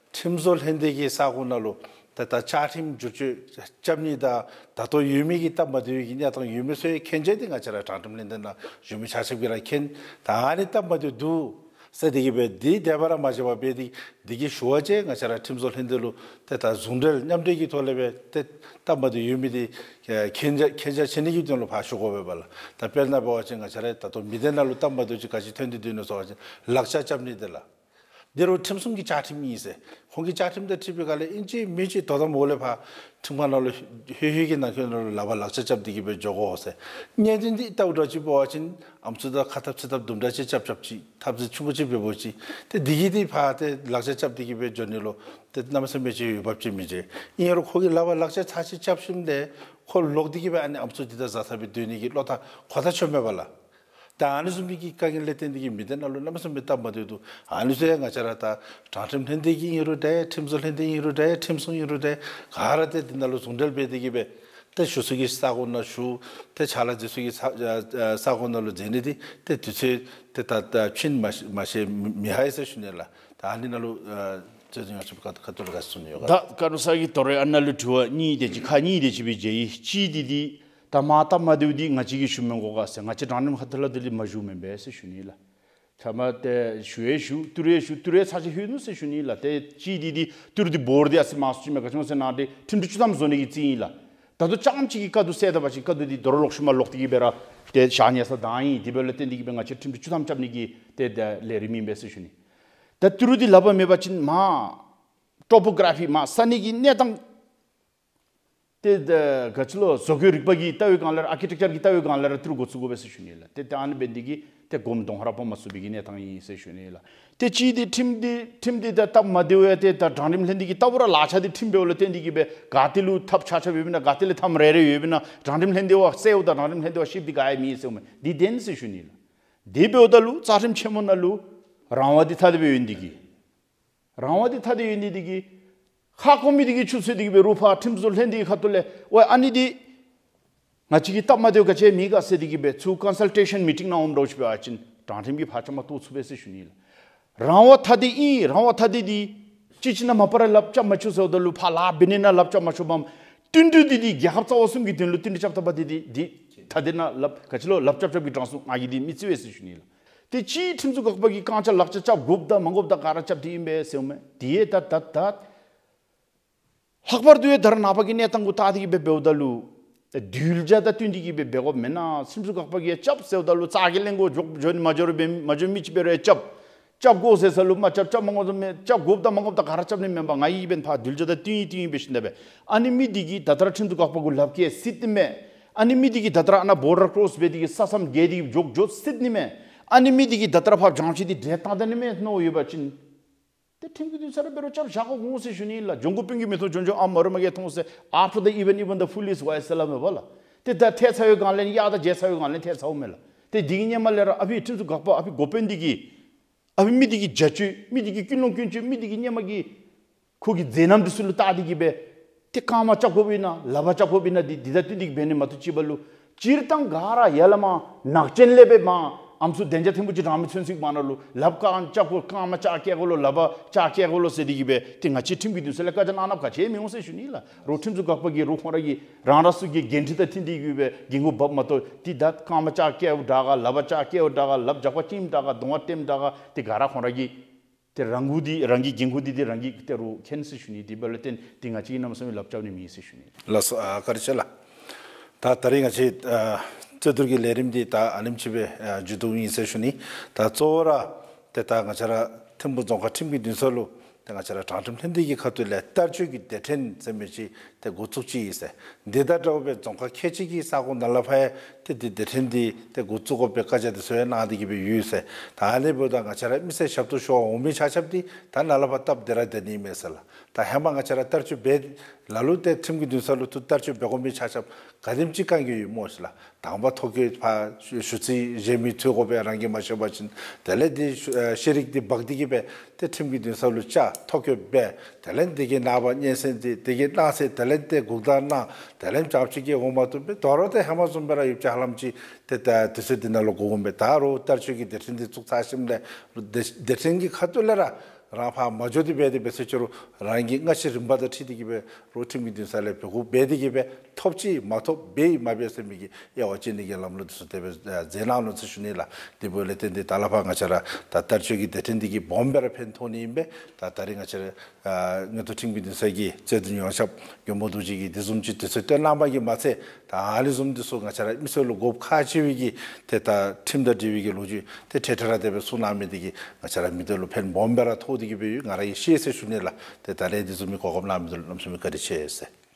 ཁྲིམས་བཟོ་ལྷན་སྡེ་གི་ས་གོ་ནང་ལུ་ད་ད་བཅའ་ཁྲིམས་བསྒྱུར་བཅོས་རྐྱབ་ནི་དང་ད་ལྟོ་ཡོད་མི་གི་སྟབས་མ་བདེཝ་གི་གནས་སྟངས་ཡོད་མི་ཚུ་ཡང་མཁྱེན་ཅི། འདི་ང་བཅས་ར་དྲང་ཁྲིམས་ལྷན་སྡེ་ནང་བཞུགས་མི་ཆ་ཁྱབ་ཀྱིས་ར་མཁྱེན། ད་ཨ་ནི་སྟབས་མ་བདེཝ་འདུག་ཟེར་འདི་གིས་འབད་འདི་དེ་སྦེ་ར་མ་བྱས་པར་འབད་འདི་འདི་གི་ཞུ་བ་ཅིན་ང་བཅས་ར་ཁྲིམས་བཟོ་ལྷན་སྡེ་ལུ་ཏེ་ད་ཟུང་འབྲེལ་མཉམ་འབྲེལ་གྱི་ཐོག་ལས་འབད་ཏེ་སྟབས་མ་བདེཝ་ཡོད་མི་འདི་མཁྱེན་རྒྱ་མཁྱེན་རྒྱ་ཆེ་ནི་གི་དོན་ལུ་ཕར་ཞུ་དགོ་པས་པ་ལགས། ད་དཔེར་ན་འབད་བ་ཅིན་ང་བཅས་ར་ད་ལྟོ་མི་སྡེ་ནང་ལུ་སྟབས་མ་བདེཝ་ཅིག་ག་ཅི་ཐོན་ཏེ་འདུག་ན་ཟེར་བ་ཅིན་ལག་ཆ་རྐྱབ་ནི་འདི་ལགས། འདི་རུང་ཁྲིམས་སྲུང་གི་བཅའ་ཁྲིམས་ཨིན་ཟེར། ཁོང་གི་བཅའ་ཁྲིམས་དང་འཁྲིལ་བའི་སྒང་ལས་ཨིན་ཅི་མིན་ཅི་དོ་དམ་འོག་ལས་ཕར་ཁྲིམས་ཁང་ནང་ལུ་ལྷོད་ལྷོད་ཀྱི་ནང་འཁོད་ནང་ལུ་ལག་པར་ལག་ཆ་རྐྱབ་སྟེ་གིས་འབད་འགྱོ་དགོ་ཟེར། གནད་དོན་འདི་ལྟ་བུ་འདྲཝ་ཅིག་འབད་བ་ཅིན་ཨམ་སྲུ་དང་ཁ་འཐབ་ཚིག་འཐབ་དུམ་གྲ་ཅིག་རྐྱབ་རྐྱབ་ཅིག་འཐབ་རྩོད་ཆུང་ཀུ་ཅིག་འབད་འབདཝ་ཅིག་ཏེ་འདི་གིས་འདི་ཕར་ཏེ་ལག་ཆ་རྐྱབ་སྟེ་གིས་འབད་འགྱོ་ནི་ལུ་ཏེ་གནམ་མེད་ས་མེད་ཅིག་འོས་འབབ་ཅིག་མི་འདུག། ཨིན་རུང་ཁོ་གིས་ལག་པར་ལག་ཆ་ཚར་ཅིག་རྐྱབ་ཞིནམ་ལས་ཁོ་ལོག་སྟེ་གིས་འབད་ཨ་ནི་ཨམ་སྲུ་འདི་དང་བཟའ་ཚང་སྦེ་སྡོད་ནི་གི་བློ་ཐག་ཁོ་ཐག་ཆོད་མས་པ་ལགས། ད་ཨ་ནི་བཟུམ་མའི་གི་དཀའ་ངལ་ལས་བརྟེན་ཏེ་གིས་མི་སྡེ་ནང་ལུ་གནམ་མེད་ས་མེད་སྟབས་མ་བདེཝ་འདུག། ཨ་ནི་ཚུ་ཡང་ང་བཅས་ར་ད་དྲང་ཁྲིམས་ལྷན་སྡེ་གི་ཨིན་རུང་འདྲ་ཁྲིམས་བཟོ་ལྷན་སྡེ་ཨིན་རུང་འདྲ་ཁྲིམས་སྲུང་ཨིན་རུང་འདྲ་ག་ར་ཏེ་འདི་ནང་ལུ་ཟུང་འབྲེལ་འབད་དེ་གིས་འབད་ཏེ་ཞུ་ས་གི་ས་གོ་ནང་ཞུ་ཏེ་ཕྱག་ལཱ་མཛད་ས་གི་ས་ཨ་ཨ་ས་གོ་ནང་ལུ་མཛད་ནི་འདི་ཏེ་དུས་ཚོད་ཏེ་ད་ད་ཕྱིན་མ་མ་ཤེས་མི་མི་ཧ་ཡི་ཟེར་ཞུ་ནི་ལགས། ད་ཨ་ནི་ནང་ལུ་ཨ་ཅི་ཡང་ཅིག་ཁ་ཁ་ཐུག་ལས་ག་ཅི་གསུང་ནི་ཡོད་ག། ད་ཀ་རུ་ས་གི་དོ་རུང་ཨ་ནཱ་ལུ་དྲི་བ་གཉིས་དེ་ཅིག་ཁག་གཉིས་དེ་ཅིག་སྦེ་མཇལ་ཡི། གཅིག་འདི་འདི་ད་མ་སྟབས་མ་བདེཝ་འདི་ང་བཅས་ཀྱིས་ཞུ་མི་དགོ་ག་ཟེར། ང་བཅས་དྲང་ཁྲིམས་ཁ་ཐུག་ལས་དེ་ལས་མ་ཞུཝ་མེན་པས་ཟེར་ཞུ་ནི་ལགས། ཐ་མ་ཏེ་ཞུ་ཡང་ཞུ་ཏི་རུ་ཡང་ཞུ་ཏི་རུ་ཡང་ཚར་ཅིག་ལྷོད་ནུག་ཟེར་ཞུ་ནི་ལགས། ཏེ་གཅིག་འདི་འདི་ཏི་རུ་འདི་འབོར་འདི་ཨ་ཙི་མང་སུ་ཅིག་མས། ག་ཅི་སྨོ་ཟེར་ན་འདི་ཁྲིམས་སྒྲིག་བཅུ་ཐམ་བཟོ་ནི་གི་རྩིས་ཨིན་ལགས། ད་ལྟོ་རྐྱངམ་ཅིག་གི་དཀའ་སྡུག་བསལ་ད་པ་ཅིན་དཀའ་སྡུག་འདི་དོ་རུང་ལོག་ཤུལ་མ་ལོག་སྟེ་གིས་འབད་ར་ཏེ་ཞག་ཉལ་ས་བཏང་ཡི། དེ་འབདཝ་ལས་བརྟེན་ཏེ་གིས་འབད་ང་བཅས་ཁྲིམས་སྒྲིག་བཅུ་ཐམ་རྐྱབ་ནི་གི་ཏེ་ད་ལས་རིམ་ཨིན་པས་ཟེར་ཞུ་ནི། ད་ཏི་རུ་འདི་ལག་པར་མེད་པ་ཅིན་མ་ཊོ་པོ་གྲ་ཕི་མ་ས་གནས་ཀྱི་གནས་སྟངས་ཏེ་ད་ག་ཅི་ལོ་བཟོ་བཀོད་རིག་པ་གི་ལྟ་བའི་སྒང་ལས་ར་ཨར་ཀི་ཊེག་ཅར་གྱི་ལྟ་བའི་སྒང་ལས་ར་ཏི་རུ་འགོ་བཙུགས་དགོ་པས་ཟེར་ཞུ་ནི་ལགས། ཏེ་ད་ཨ་ནི་འབད་ནི་འདི་གིས་ཏེ་སྒོམ་གདོང་ཁར་སྤོ་མ་ཚུགས་པའི་གི་གནས་སྟངས་ཨིན་ཟེར་ཞུ་ནི་ལགས། ཏེ་གཅིག་འདི་ཁྲིམས་འདི་ཁྲིམས་འདི་ད་སྟབས་མ་བདེཝ་ཡང་ཏེ་ད་དྲང་ཁྲིམས་ལྷན་སྡེ་གི་ལྟ་བུ་ར་ལག་ཆ་འདི་ཁྲིམས་འབདཝ་ལས་བརྟེན་ཏེ་གིས་འབད་ག་ཏེ་ལུ་ཐབས་ཆག་ཆག་ཡོདཔ་ཨིན་ན་ག་ཏེ་ལས་ཐམ་རེ་རེ་ཡོདཔ་ཨིན་ན་དྲང་ཁྲིམས་ལྷན་སྡེ་བ་གསལཝ་དང་དྲང་ཁྲིམས་ལྷན་སྡེ་བ་ཤེསཔ་འདི་ག་ཡང་མེད་ཟེརཝ་མས། འདི་བདེན་ཟེར་ཞུ་ནི་ལགས། དེ་འབདཝ་ད་ལུ་རྩ་ཁྲིམས་ཆེན་མོ་ནང་ལུ་རང་དབང་འདི་ཐ་དད་སྦེ་ཡོད་ནི་འདི་གིས་རང་དབང་འདི་ཐ་དད་ཡོད་ནི་འདི་གིས་ཧ་གོ་མི་འདི་གིས་ཆུ་ཚོད་འདི་གིས་འབད་རུང་ཕར་ཁྲིམས་བཟོ་ལྷན་སྡེ་གི་ཁ་ཐུག་ལས་ཝའི་ཨ་ནི་འདི་ང་བཅས་ཀྱི་སྟབས་མ་བདེཝ་ག་ཅི་མེད་ག་ཟེར་འདི་གིས་འབད་ཚུར་ཀོན་སཱལ་ཊེ་ཤཱན་མི་ཊིང་ནང་འོངམ་འདྲཝ་ཅིག་འབད་བ་ཅིན་དྲང་ཁྲིམས་ཀྱིས་ཕར་བཅའ་མར་གཏོགས་ཚུགས་པས་ཟེར་ཞུ་ནི་ལགས། རང་དབང་ཐ་དད་ཨིན། རང་དབང་ཐ་དད་འདི་གཅིག་གཅིག་ནང་མ་པ་ར་ལགཔ་རྐྱབ་མ་ཆོག་ཟེརཝ་ད་ལུ་ཕར་ལཱ་འབད་ནི་ནང་ལགཔ་རྐྱབ་མ་ཆོགཔ་མས། བསྟུན་གྲོས་འདི་འདི་རྒྱལ་ཁབ་རྩ་བ་གསུམ་གྱི་དོན་ལུ་བསྟུན་གྲོས་རྐྱབ་ད་པ་འདི་འདི་འདི་ཐ་དད་ནང་ལགཔ་ག་ཅི་ལོ་ལགཔ་རྐྱབ་རྐྱབ་ཀྱི་གྲངས་སུ་ང་གིས་འདི་མི་བརྩི་བས་ཟེར་ཞུ་ནི་ལགས། ཏེ་གཅིག་ཁྲིམས་སྲུང་འགག་པ་གིས་རྐང་ལྕགས་ལག་ལྕགས་རྐྱབ་དགོཔ་དང་མ་དགོཔ་དང་ག་ར་རྐྱབ་སྟེ་ཨིན་པས་ཟེརཝ་མས། དེ་ཡང་ད་ད་ད་ལྷག་པར་དུ་ཡང་ད་རེས་ནངས་པ་གི་གནས་སྟངས་གུ་བལྟ་སྟེ་གིས་འབད་འབདཝ་ད་ལུ་གདུལ་བྱ་དང་བསྟུན་ཏེ་གིས་འབད་འབད་དགོཔ་མེན་ན། ཁྲིམས་སྲུང་འགག་པ་གིས་ཡང་རྐྱབ་ཟེརཝ་ད་ལུ་རྩ་གི་གླེན་གོ་འགྱོ་འགྱོ་ནི་མ་འགྱོ་རུང་འབད་མ་འགྱོ་མི་ཅིག་འབད་རུང་ཡང་རྐྱབ། རྐྱབ་དགོ་ཟེར་ས་ལུ་མ་རྐྱབ། རྐྱབ་མ་དགོ་ཟེར་མི་རྐྱབ་དགོཔ་དང་མ་དགོཔ་དང་ག་ར་རྐྱབ་ནི་མེན་པར་ང་གིས་འབདན་ཕར་གདུལ་བྱ་དང་བསྟུན་ཡི་བསྟུན་ཡི་འབད་ཞིནམ་ལས་འབད་ཨ་ནི་མི་འདི་གིས་ད་ད་ར་ཁྲིམས་སྲུང་འགག་པ་གུ་ལགཔ་བཀལ་སྲིད་ནི་མས། ཨ་ནི་མི་འདི་གིས་ད་ད་ར་ཨ་ནཱ་བོར་ཌར་ཀོརོསི་འབད་དེ་གིས་ས་མཚམས་བརྒལ་ཏེ་གིས་འགྱོ་འགྱོ་སྲིད་ནི་མས། ཨ་ནི་མི་འདི་གིས་ད་ད་ར་ཕར་འབྱང་བཞེས་ཏེ་འདྲེ་བཏང་ད་ནི་མས་མནོ་ཡོད་པ་ཅིན་ཏེ་ཁྲིམས་ཀྱི་འདུན་ས་ར་འབད་རུང་རྐྱབ་བཞག་དགོ་འོང་ཟེར་ཞུ་ནི་ལགས། འགྱོ་མགུ་སྤུན་གྱིས་མི་མཐོང་འགྱོ་འགྱོ་ཨ་མ་རུ་མ་གིས་མཐོང་ཟེར། After the event, even the fool is wise ཟེར་སླབ་མས་པ་ལགས། ཏེ་ད་ཐལ་ཚར་བའི་སྒང་ལས་ཡར་དང་མཇལ་ཚར་བའི་སྒང་ལས་ཐལ་ཚརཝ་མས་ལགས། ཏེ་འདི་གི་སྔོན་མ་ལས་ར་ཨ་ཕི་ཁྲིམས་སྲུང་འགག་པ་ཨ་ཕི་འགོ་དཔོན་འདི་གིས་ཨ་ཕི་མི་འདི་གི་བྱ་སྤྱོད་མི་འདི་གི་ཀུན་སློང་ཀུན་སྤྱོད་མི་འདི་གི་སྔོན་མ་གི་ཁོ་གི་མཛད་རྣམ་འདི་ཚུ་ལུ་བལྟ་སྟེ་གིས་འབད་ཏེ་རྐངམ་རྐྱབ་དགོཔ་ཨིན་ན་ལག་པ་རྐྱབ་དགོཔ་ཨིན་ན་འདི་འདི་དང་བསྟུན་ཏེ་གིས་འབད་ནི་མ་གཏོགས་ཅིག་འབད་ལུ་སྤྱིར་བཏང་ག་ར་ཡར་ལས་མར་ནག་ཅན་ལས་འབད་མར་ཨམ་སྲུ་གདན་ཆ་ཐེངས་པོ་ཅིག་དྲང་མི་ཚུན་ཚོད་མ་ནང་ལུ་ལགཔ་རྐང་རྐྱབ་དགོ། རྐངམ་རྐྱབ་བཀལ་དགོ་ལོ། ལག་པ་རྐྱབ་བཀལ་དགོ་ལོ་ཟེར་ཏེ་གིས་འབད་ཏེ་ང་བཅས་ཁྲིམས་ཀྱི་འདུན་ས་ལས་བཀའ་རྒྱ་གནང་གནངམ་ག་ཅི་མི་འོང་ཟེར་ཞུ་ནི་ལགས། རོགས་ཁྲིམས་སྲུང་འགག་པ་གིས་རོགས་ཁོང་ར་གི་རང་རང་སོའི་གི་འགན་འཁྲི་དང་མཐུན་ཏེ་གིས་འབད་འགན་ཁུར་འབགཔ་མ་གཏོགས་ཏེ་ད་རྐངམ་རྐྱབ་བཀལཝ་དྲག་ག་ལག་པ་རྐྱབ་བཀལཝ་དྲག་ག་ལགཔ་རྒྱབ་ཁར་བཅིངམ་དྲག་ག་གདོང་ཁར་བསྟནམ་དྲག་ག་ཏེ་ག་ར་ཁོང་ར་གི་ཏེ་རང་འགུལ་འདི་རང་གི་འགན་ཁུར་འདི་ཏེ་རང་གིས་ཏེ་རོགས་མཁྱེན་ཟེར་ཞུ་ནི། དེ་འབདཝ་ལས་བརྟེན་ཏེ་ང་བཅས་ཀྱིས་གནམ་མེད་ས་མེད་ལགཔ་རྐྱབ་ནི་མེད་ཟེར་ཞུ་ནི། ལགས་སོ། ཨ་བཀའ་དྲིན་ཆེ་ལགས། ད་ད་རིས་ང་བཅས་ཨ་རྩོད་བསྡུར་གྱི་ལས་རིམ་འདི་ད་ཨ་ནེམ་ཅིག་སྦེ་ཨ་མཇུག་བསྡུཝ་ཨིན་ཟེར་ཞུ་ནི། ད་གཙོ་བོ་ར་ཏེ་ད་ང་བཅས་ར་ཐིམ་ཕུག་རྫོང་ཁག་ཁྲིམས་ཀྱི་འདུན་ས་ལུ་ཏེ་ང་བཅས་ར་དྲང་ཁྲིམས་ལྷན་སྡེ་གི་ཁ་ཐུག་ལས་བསྟར་སྤྱོད་ཀྱི་སྡེ་ཕྲན་ཟེར་མི་ཅིག་ཏེ་ འགོ་བཙུགས་ཅི་ཨིན་ཟེར། འདི་དང་འདྲཝ་སྦེ་རྫོང་ཁག་ཁལ་གཅིག་གི་ས་ཁོངས་ནང་ལས་ཕར་ཡང་ཏེ་འདི་སྡེ་ཕྲན་འདི་ཏེ་འགོ་བཙུགས་དགོ་པའི་བཀའ་རྒྱ་འདི་ཚུ་ཡང་གནང་སྟེ་གི་སྦེ་ཡོད་ཟེར། ད་ཨ་ནི་འབདཝ་ད་ང་བཅས་ར་མི་སེར་ཞབས་ཏོག་ཞུ་བར་འོང་མི་ཆ་ཁྱབ་འདི་ད་ནཱ་ལས་ཕར་སྟབས་བདེ་ར་བདེ་ནི་མས་ཟེར་ལགས། ད་ཧེ་མ་ང་བཅས་ར་བསྟར་སྤྱོད་འབད་ལ་ལུ་ཏེ་ཁྲིམས་ཀྱི་འདུན་ས་ལུ་ཏེ་བསྟར་སྤྱོད་འབད་དགོ་མི་ཆ་ཁྱབ་ག་དེམ་ཅིག་བཀང་གི་ཡོད་སྨོ་ཟེར་ལགས། དང་པ་ཐོ་བཀོད་ཕར་ཞུ་ཞུ་རྩིས་བཞེས་མི་འཐུ་དགོ་པས་རང་གིས་མ་ཤེས་པ་ཅིན། དེ་ལས་འདི་ཤེས་རིག་འདི་འབག་སྟེ་གི་སྦེ་ཏེ་ཁྲིམས་ཀྱི་འདུན་ས་ལུ་བཅར་ཐོ་བཀོད་འབད། དེ་ལས་འདི་གི་ནངས་པ་སྙན་སེང་འདི་འདི་གི་གནང་ཟེར། དེ་ལས་ཏེ་འགོག་ཟླ་གནང་། དེ་ལས་ཙམ་ཅིག་གིས་འོང་མ་བཏུབ་པས། དོ་རུང་ཏེ་ཧེ་མ་བཟུམ་སྦེ་ར་ཡོདཔ་ཅིག་ཧ་ལམ་ཅིག་ཏེ་ད་དུས་ཚོད་འདི་ནང་ལུ་འགོར་འོང་པས། ད་རུང་བསྟར་སྤྱོད་ཀྱི་སྡེ་ཕྲན་འདི་བཙུགས་ཚར་ཞིནམ་ལས་སྡེ་སྡེ་ཕྲན་གྱི་ཁ་ཐུག་ལས་ར་རང་ཕར་མ་འགྱོ་སྟེ་འབད་དེ་འབད་ཟེར་ཅི་རུང་རང་གི་སྔ་ཕྱི་རིམ་པ་དང་འཁྲིལ་ཏེ་གི་སྦེ་རོགས་ཁྲིམས་ཀྱི་འདུན་ས་ལས་འབོ་འགུག་འབད་དེ་གི་སྦེ་ཐོབ་ཅི་མ་ཐོབ་འབད་ཡི་མ་འབད་ཟེར་མི་གི་དབྱེ་བ་དཔྱད་ནི་གི་ལམ་ལུགས་འདི་ཚུ་དེ་སྦེ་མཛད་གནང་ནུག་ཟེར་ཞུ་ནི་ལགས། དེ་འབདཝ་ལས་བརྟེན་ཏེ་ད་ལས་ཕར་ང་བཅས་ར་ད་བསྟར་སྤྱོད་ཀྱི་སྡེ་ཕྲན་འདི་གིས་སྦོམ་སྦེ་ར་ཕན་ཐོགས་ནི་ཨིན་པས། ད་ད་རིས་ང་བཅས་ར་ཨ་མངོན་མཐོ་ཁྲིམས་ཀྱི་འདུན་ས་གི་རྩོད་དྲུང་ཡོངས་ཁྱབ་མགོན་པོ་རྡོ་རྗེ་གིས་དེ་བཟུམ་ཅིག་དུས་ཚོད་བཏོན་གནང་བ་གིས་མ་ཚད། ད་ཨ་ནི་བཟུམ་འདི་ཚུ་ང་བཅས་ར་མི་སེར་ལུ་དགོཔ་ཁག་ཆེ་བའི་གི་ཏེ་ད་ཁྲིམས་དང་འབྲེལ་བའི་གི་ལོ་རྒྱུས་ཏེ་ཐད་ཐད་ར་དེ་སྦེ་གསུང་གནང་མི་འདི་གིས་ང་བཅས་ར་མི་སྡེ་ལུ་ཕན་སྦོམ་སྦེ་ར་ཐོགས་ཏེ་གི་སྦེ་ཡོད། ང་ར་གིས་ཤེས་ཟེར་ཞུ་ནི་ལགས། ཏེ་ད་རིས་དེ་བཟུམ་མའི་གོ་སྐབས་གནང་མི་འདི་ལུ་གནམ་མེད་ས་མེད་བཀའ་དྲིན་ཆེ་ཟེར།